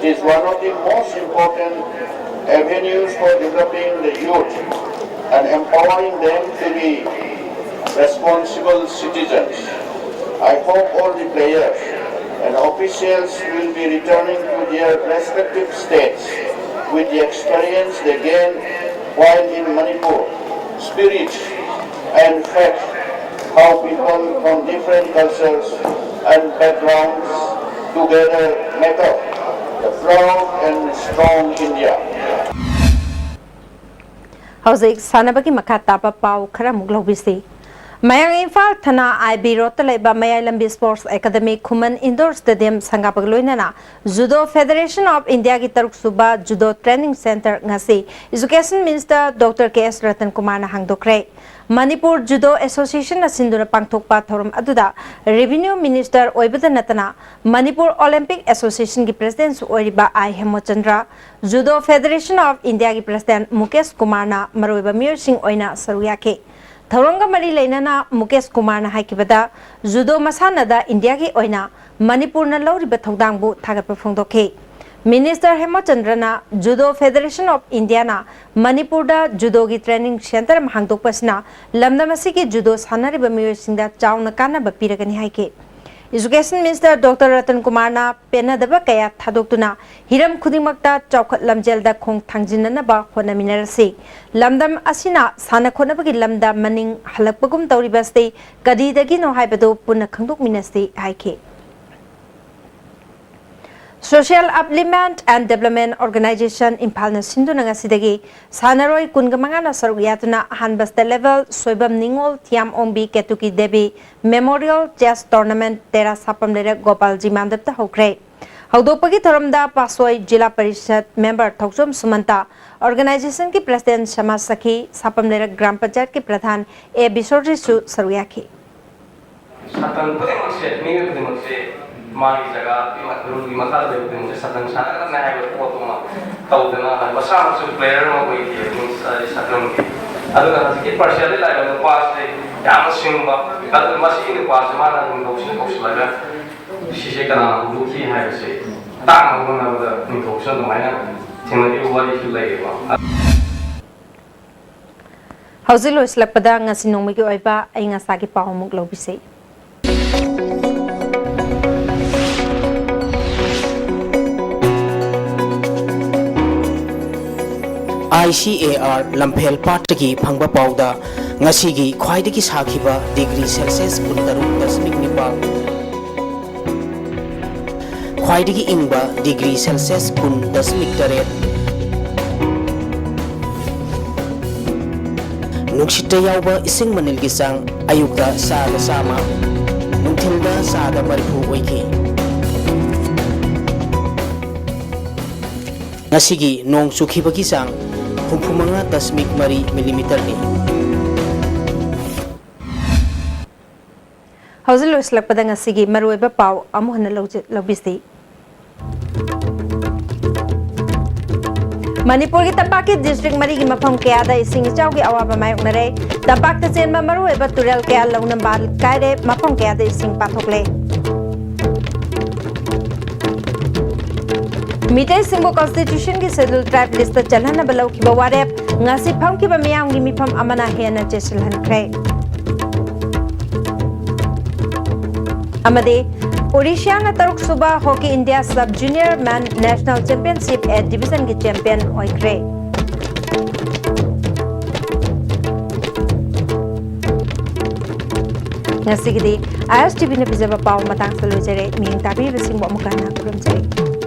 It is one of the most important avenues for developing the youth and empowering them to be responsible citizens. I hope all the players and officials will be returning to their respective states with the experience they gained while in Manipur, spirit and fact how people from different cultures and backgrounds together make up the proud and strong India. ꯍꯧꯖꯤꯛ ꯁꯥꯟꯅꯕꯒꯤ ꯃꯈꯥ ꯇꯥꯕ ꯄꯥꯎ ꯈꯔ ꯑꯃꯨꯛ ꯂꯧꯕꯤꯁꯤ꯫ ꯃꯌꯥꯡ ꯏꯝꯐꯥꯜ ꯊꯅꯥ ꯑꯥꯏ B ꯔꯣꯗꯇ ꯂꯩꯕ ꯃꯌꯥꯏ ꯂꯝꯕꯤ ꯁ꯭ꯄꯣꯔꯠꯁ ꯑꯦꯀꯥꯗꯃꯤ ꯈꯨꯃꯟ ꯏꯟꯗꯣꯔ ꯁ꯭ꯇꯦꯗꯤꯌꯝ ꯁꯪꯒꯥꯕꯒ ꯂꯣꯏꯅꯅ ꯖꯨꯗꯣ ꯐꯦꯗꯔꯦꯁꯟ ꯑꯣꯐ ꯏꯟꯗꯤꯌꯥꯒꯤ ꯇꯔꯨꯛ ꯁꯨꯕ ꯖꯨꯗꯣ ꯇ꯭ꯔꯦꯅꯤꯡ ꯁꯦꯟꯇꯔ ꯉꯁꯤ ꯏꯖꯨꯀꯦꯁꯟ ꯃꯤꯅꯤꯁꯇꯔ ꯗꯣꯛꯇꯔ ꯀꯦ ꯑꯦꯁ ꯔꯇꯟ ꯀꯨꯃꯥꯔꯅ ꯍꯥꯡꯗꯣꯛꯈ꯭ꯔꯦ꯫ ꯃꯅꯤꯄꯨꯔ ꯖꯨꯗꯣ ꯑꯦꯁꯣꯁꯤꯌꯦꯁꯟꯅ ꯁꯤꯟꯗꯨꯅ ꯄꯥꯡꯊꯣꯛꯄ ꯊꯧꯔꯝ ꯑꯗꯨꯗ ꯔꯦꯚꯤꯅ꯭ꯌꯨ ꯃꯤꯅꯤꯁꯇꯔ ꯑꯣꯏꯕꯗ ꯅꯠꯇꯅ ꯃꯅꯤꯄꯨꯔ ꯑꯣꯂꯤꯝꯄꯤꯛ ꯑꯦꯁꯣꯁꯤꯌꯦꯁꯟꯒꯤ ꯄ꯭ꯔꯦꯁꯤꯗꯦꯟꯁꯨ ꯑꯣꯏꯔꯤꯕ ꯑꯥꯏ ꯍꯦꯃꯆꯟꯗ꯭ꯔ, ꯖꯨꯗꯣ ꯐꯦꯗꯔꯦꯁꯟ ꯑꯣꯐ ꯏꯟꯗꯤꯌꯥꯒꯤ ꯄ꯭ꯔꯦꯁꯤꯗꯦꯟꯠ ꯃꯨꯀꯦꯁ ꯀꯨꯃꯥꯔꯅ ꯃꯔꯨꯑꯣꯏꯕ ꯃꯤꯑꯣꯏꯁꯤꯡ ꯑꯣꯏꯅ ꯁꯔꯨꯛ ꯌꯥꯈꯤ꯫ ꯊꯧꯔꯝꯒ ꯃꯔꯤ ꯂꯩꯅꯅ ꯃꯨꯀꯦꯁ ꯀꯨꯃꯥꯔꯅ ꯍꯥꯏꯈꯤꯕꯗ, ꯖꯨꯗꯣ ꯃꯁꯥꯟꯅꯗ ꯏꯟꯗꯤꯌꯥꯒꯤ ꯑꯣꯏꯅ ꯃꯅꯤꯄꯨꯔꯅ ꯂꯧꯔꯤꯕ ꯊꯧꯗꯥꯡꯕꯨ ꯊꯥꯒꯠꯄ ꯐꯣꯡꯗꯣꯛꯈꯤ꯫ ꯃꯤꯅꯤꯁꯇꯔ ꯍꯦꯃꯆꯟꯗ꯭ꯔꯅ ꯖꯨꯗꯣ ꯐꯦꯗꯔꯦꯁꯟ ꯑꯣꯐ ꯏꯟꯗꯤꯌꯥꯅ ꯃꯅꯤꯄꯨꯔꯗ ꯖꯨꯗꯣꯒꯤ ꯇ꯭ꯔꯦꯅꯤꯡ ꯁꯦꯟꯇꯔ ꯑꯃ ꯍꯥꯡꯗꯣꯛꯄ ꯑꯁꯤꯅ ꯂꯝꯗꯝ ꯑꯁꯤꯒꯤ ꯖꯨꯗꯣ ꯁꯥꯟꯅꯔꯤꯕ ꯃꯤꯑꯣꯏꯁꯤꯡꯗ ꯆꯥꯎꯅ ꯀꯥꯟꯅꯕ ꯄꯤꯔꯒꯅꯤ ꯍꯥꯏꯈꯤ꯫ ꯏꯖꯨꯀꯦꯁꯟ ꯃꯤꯅꯤꯁꯇꯔ ꯗꯣꯛꯇꯔ ꯔꯇꯟ ꯀꯨꯃꯥꯔꯅ ꯄꯦꯟꯅꯗꯕ ꯀꯌꯥ ꯊꯥꯗꯣꯛꯇꯨꯅ ꯍꯤꯔꯝ ꯈꯨꯗꯤꯡꯃꯛꯇ ꯆꯥꯎꯈꯠ ꯂꯝꯖꯦꯜꯗ ꯈꯣꯡ ꯊꯥꯡꯖꯤꯟꯅꯅꯕ ꯍꯣꯠꯅꯃꯤꯟꯅꯔꯁꯤ꯫ ꯂꯝꯗꯝ ꯑꯁꯤꯅ ꯁꯥꯟꯅ ꯈꯣꯠꯅꯕꯒꯤ ꯂꯝꯗ ꯃꯅꯤꯡ ꯍꯜꯂꯛꯄꯒꯨꯝ ꯇꯧꯔꯤꯕ ꯑꯁꯤ ꯀꯔꯤꯗꯒꯤꯅꯣ ꯍꯥꯏꯕꯗꯨ ꯄꯨꯟꯅ ꯈꯪꯗꯣꯛꯃꯤꯟꯅꯁꯤ ꯍꯥꯏꯈꯤ꯫ Social Upliftment and Development Organization ꯏꯝꯐꯥꯜꯅ ꯁꯤꯟꯗꯨꯅ ꯉꯁꯤꯗꯒꯤ ꯁꯥꯟꯅꯔꯣꯏ ꯀꯨꯟꯒ ꯃꯉꯥꯅ ꯁꯔꯨꯛ ꯌꯥꯗꯨꯅ ꯑꯍꯥꯟꯕ state level ꯁꯣꯏꯕꯝ ꯅꯤꯉꯣꯜ, ꯊꯤꯌꯥꯝ ꯑꯣꯡꯕꯤ, ꯀꯦꯇꯨꯀꯤ ꯗꯦꯕꯤ Memorial Chess Tournament ꯇꯦꯔꯥ ꯁꯥꯄꯝ ꯂꯩꯔꯛ ꯒꯣꯄꯥꯜꯖꯤ ꯃꯥꯟꯗꯞꯇ ꯍꯧꯈ꯭ꯔꯦ꯫ ꯍꯧꯗꯣꯛꯄꯒꯤ ꯊꯧꯔꯝꯗ ꯄꯥꯁꯣꯏ ꯖꯤꯂꯥ ꯄꯔꯤꯁꯠ ꯃꯦꯝꯕꯔ ꯊꯧꯆꯣꯝ ꯁꯨꯃꯟꯇ, organization ꯒꯤ president ꯁꯃꯥꯖ ꯁꯈꯤ, ꯁꯥꯄꯝ ꯂꯩꯔꯛ ꯒ꯭ꯔꯥꯝ ꯄꯟꯆꯥꯌꯠꯀꯤ ꯄ꯭ꯔꯙꯥꯟ ꯑꯦ ꯕꯤꯁꯣꯔꯖꯤꯠꯁꯨ ꯁꯔꯨꯛ ꯌꯥꯈꯤ꯫ ꯁꯇ꯭ꯔꯪ ꯈꯨꯗꯤꯡꯃꯛꯁꯦ, ꯃꯤꯑꯣꯏ ꯈꯨꯗꯤꯡꯃꯛꯁꯦ ꯃꯥꯒꯤ ꯖꯒꯥ, ꯔꯨꯜꯒꯤ ꯃꯈꯥꯗ ꯂꯩꯕ ꯈꯨꯗꯤꯡꯃꯛꯁꯦ ꯁꯇ꯭ꯔꯪ ꯁꯥꯟꯅꯒꯗꯕꯅꯦ ꯍꯥꯏꯕ ꯄꯣꯠꯇꯨꯃ ꯇꯧꯗꯅ, ꯃꯁꯥꯃꯛꯁꯨ player ꯑꯃ ꯑꯣꯏꯈꯤ ꯁꯇ꯭ꯔꯪꯒꯤ꯫ ꯑꯗꯨꯒ ꯍꯧꯖꯤꯛꯀꯤ ꯄꯥꯔꯁꯤꯌꯥꯗꯒꯤ ꯂꯥꯛꯏꯕ ꯅꯨꯄꯥꯁꯦ ꯌꯥꯝꯅ ꯁꯤꯡꯕ, ꯑꯗꯨ ꯃꯁꯤꯒꯤ ꯅꯨꯄꯥꯁꯦ ꯃꯥꯅ ꯑꯗꯨꯝ ꯀꯧꯁꯤꯟ ꯀꯧꯁꯤꯜꯂꯒ ꯁꯤꯁꯦ ꯀꯅꯥꯅ ꯍꯧꯗꯣꯛꯈꯤ ꯍꯥꯏꯕꯁꯦ ꯇꯥꯛꯅꯕ ꯍꯣꯠꯅꯕꯗ ꯅꯤꯡꯊꯧꯁꯤꯅ ꯑꯗꯨꯃꯥꯏꯅ ꯊꯦꯡꯅꯈꯤꯕ ꯋꯥꯔꯤꯁꯨ ꯂꯩꯌꯦꯕ꯫ ꯍꯧꯖꯤꯛ ꯂꯣꯏꯁꯤꯜꯂꯛꯄꯗ ꯉꯁꯤ ꯅꯣꯡꯃꯒꯤ ꯑꯣꯏꯕ ꯑꯏꯪ ꯑꯁꯥꯒꯤ ꯄꯥꯎ ꯑꯃꯨꯛ ꯂꯧꯕꯤꯁꯤ꯫ ꯑꯥꯏ ꯁꯤ ꯑꯦ ꯑꯥꯔ ꯂꯝꯐꯦꯜ ꯄꯥꯠꯇꯒꯤ ꯐꯪꯕ ꯄꯥꯎꯗ ꯉꯁꯤꯒꯤ ꯈ꯭ꯋꯥꯏꯗꯒꯤ ꯁꯥꯈꯤꯕ ꯗꯤꯒ꯭ꯔꯤ ꯁꯦꯜꯁꯤꯌꯁ ꯀꯨꯟꯇꯔꯨꯛ ꯗꯁꯃꯤꯛ ꯅꯤꯄꯥꯜ, ꯈ꯭ꯋꯥꯏꯗꯒꯤ ꯏꯪꯕ ꯗꯤꯒ꯭ꯔꯤ ꯁꯦꯜꯁꯤꯌꯁ ꯀꯨꯟ ꯗꯁꯃꯤꯛ ꯇꯔꯦꯠ꯫ ꯅꯨꯡꯁꯤꯠꯇ ꯌꯥꯎꯕ ꯏꯁꯤꯡ ꯃꯅꯤꯜꯒꯤ ꯆꯥꯡ ꯑꯌꯨꯛꯇ ꯆꯥꯗ ꯆꯥꯝꯃ, ꯅꯨꯡꯊꯤꯜꯗ ꯆꯥꯗ ꯃꯔꯤꯐꯨ ꯑꯣꯏꯈꯤ꯫ ꯉꯁꯤꯒꯤ ꯅꯣꯡ ꯆꯨꯈꯤꯕꯒꯤ ꯆꯥꯡ ꯍꯨꯝꯐꯨꯃꯉꯥ ꯗꯁꯃꯤꯛ ꯃꯔꯤ ꯃꯤꯂꯤꯃꯤꯇꯔꯅꯤ꯫ ꯍꯧꯖꯤꯛ ꯂꯣꯏꯁꯤꯜꯂꯛꯄꯗ ꯉꯁꯤꯒꯤ ꯃꯔꯨꯑꯣꯏꯕ ꯄꯥꯎ ꯑꯃꯨꯛ ꯍꯟꯅ ꯂꯧꯖ-, ꯂꯧꯕꯤꯁꯤ꯫ ꯃꯅꯤꯄꯨꯔꯒꯤ ꯇꯝꯄꯥꯛꯀꯤ ꯗꯤꯁꯇ꯭ꯔꯤꯛ ꯃꯔꯤꯒꯤ ꯃꯐꯝ ꯀꯌꯥꯗ ꯏꯁꯤꯡ ꯏꯆꯥꯎꯒꯤ ꯑꯋꯥꯕ ꯃꯥꯌꯣꯛꯅꯔꯦ꯫ ꯇꯝꯄꯥꯛꯇ ꯆꯦꯟꯕ ꯃꯔꯨꯑꯣꯏꯕ ꯇꯨꯔꯦꯜ ꯀꯌꯥ ꯂꯧꯅꯝꯕꯥꯜ ꯀꯥꯏꯔꯦ, ꯃꯐꯝ ꯀꯌꯥꯗ ꯏꯁꯤꯡ ꯄꯥꯊꯣꯛꯂꯦ꯫ ꯃꯤꯇꯩꯁꯤꯡꯕꯨ ꯀꯟꯁꯇꯤꯇ꯭ꯌꯨꯁꯟꯒꯤ ꯁꯦꯗ꯭ꯌꯨꯜ ꯇ꯭ꯔꯥꯏꯕ ꯂꯤꯁꯇ ꯆꯜꯍꯟꯅꯕ ꯂꯧꯈꯤꯕ ꯋꯥꯔꯦꯞ ꯉꯁꯤ ꯐꯝꯈꯤꯕ ꯃꯤꯌꯥꯝꯒꯤ ꯃꯤꯐꯝ ꯑꯃꯅ ꯍꯦꯟꯅ ꯆꯦꯠꯁꯤꯜꯍꯟꯈ꯭ꯔꯦ꯫ ꯑꯃꯗꯤ ꯑꯣꯔꯤꯁꯤꯌꯥꯅ ꯇꯔꯨꯛꯁꯨꯕ ꯍꯣꯀꯤ ꯏꯟꯗꯤꯌꯥ ꯁꯕ ꯖꯨꯅꯤꯌꯔ ꯃꯦꯟ ꯅꯦꯁꯅꯦꯜ ꯆꯦꯝꯄꯤꯌꯟꯁꯤꯞ ꯑꯦ ꯗꯤꯕꯤꯖꯟꯒꯤ ꯆꯦꯝꯄꯤꯌꯟ ꯑꯣꯏꯈ꯭ꯔꯦ꯫ ꯉꯁꯤꯒꯤꯗꯤ ꯑꯥꯏ ꯑꯦꯁ ꯇꯤ ꯚꯤꯅ ꯄꯤꯖꯕ ꯄꯥꯎ ꯃꯇꯥꯡꯁꯤꯗ ꯂꯣꯏꯖꯔꯦ꯫ ꯃꯤꯠꯌꯦꯡ ꯇꯥꯕꯤꯔꯤꯕꯁꯤꯡꯕꯨ ꯑꯃꯨꯛꯀ ꯍꯟꯅ ꯈꯨꯔꯨꯝꯖꯔꯤ꯫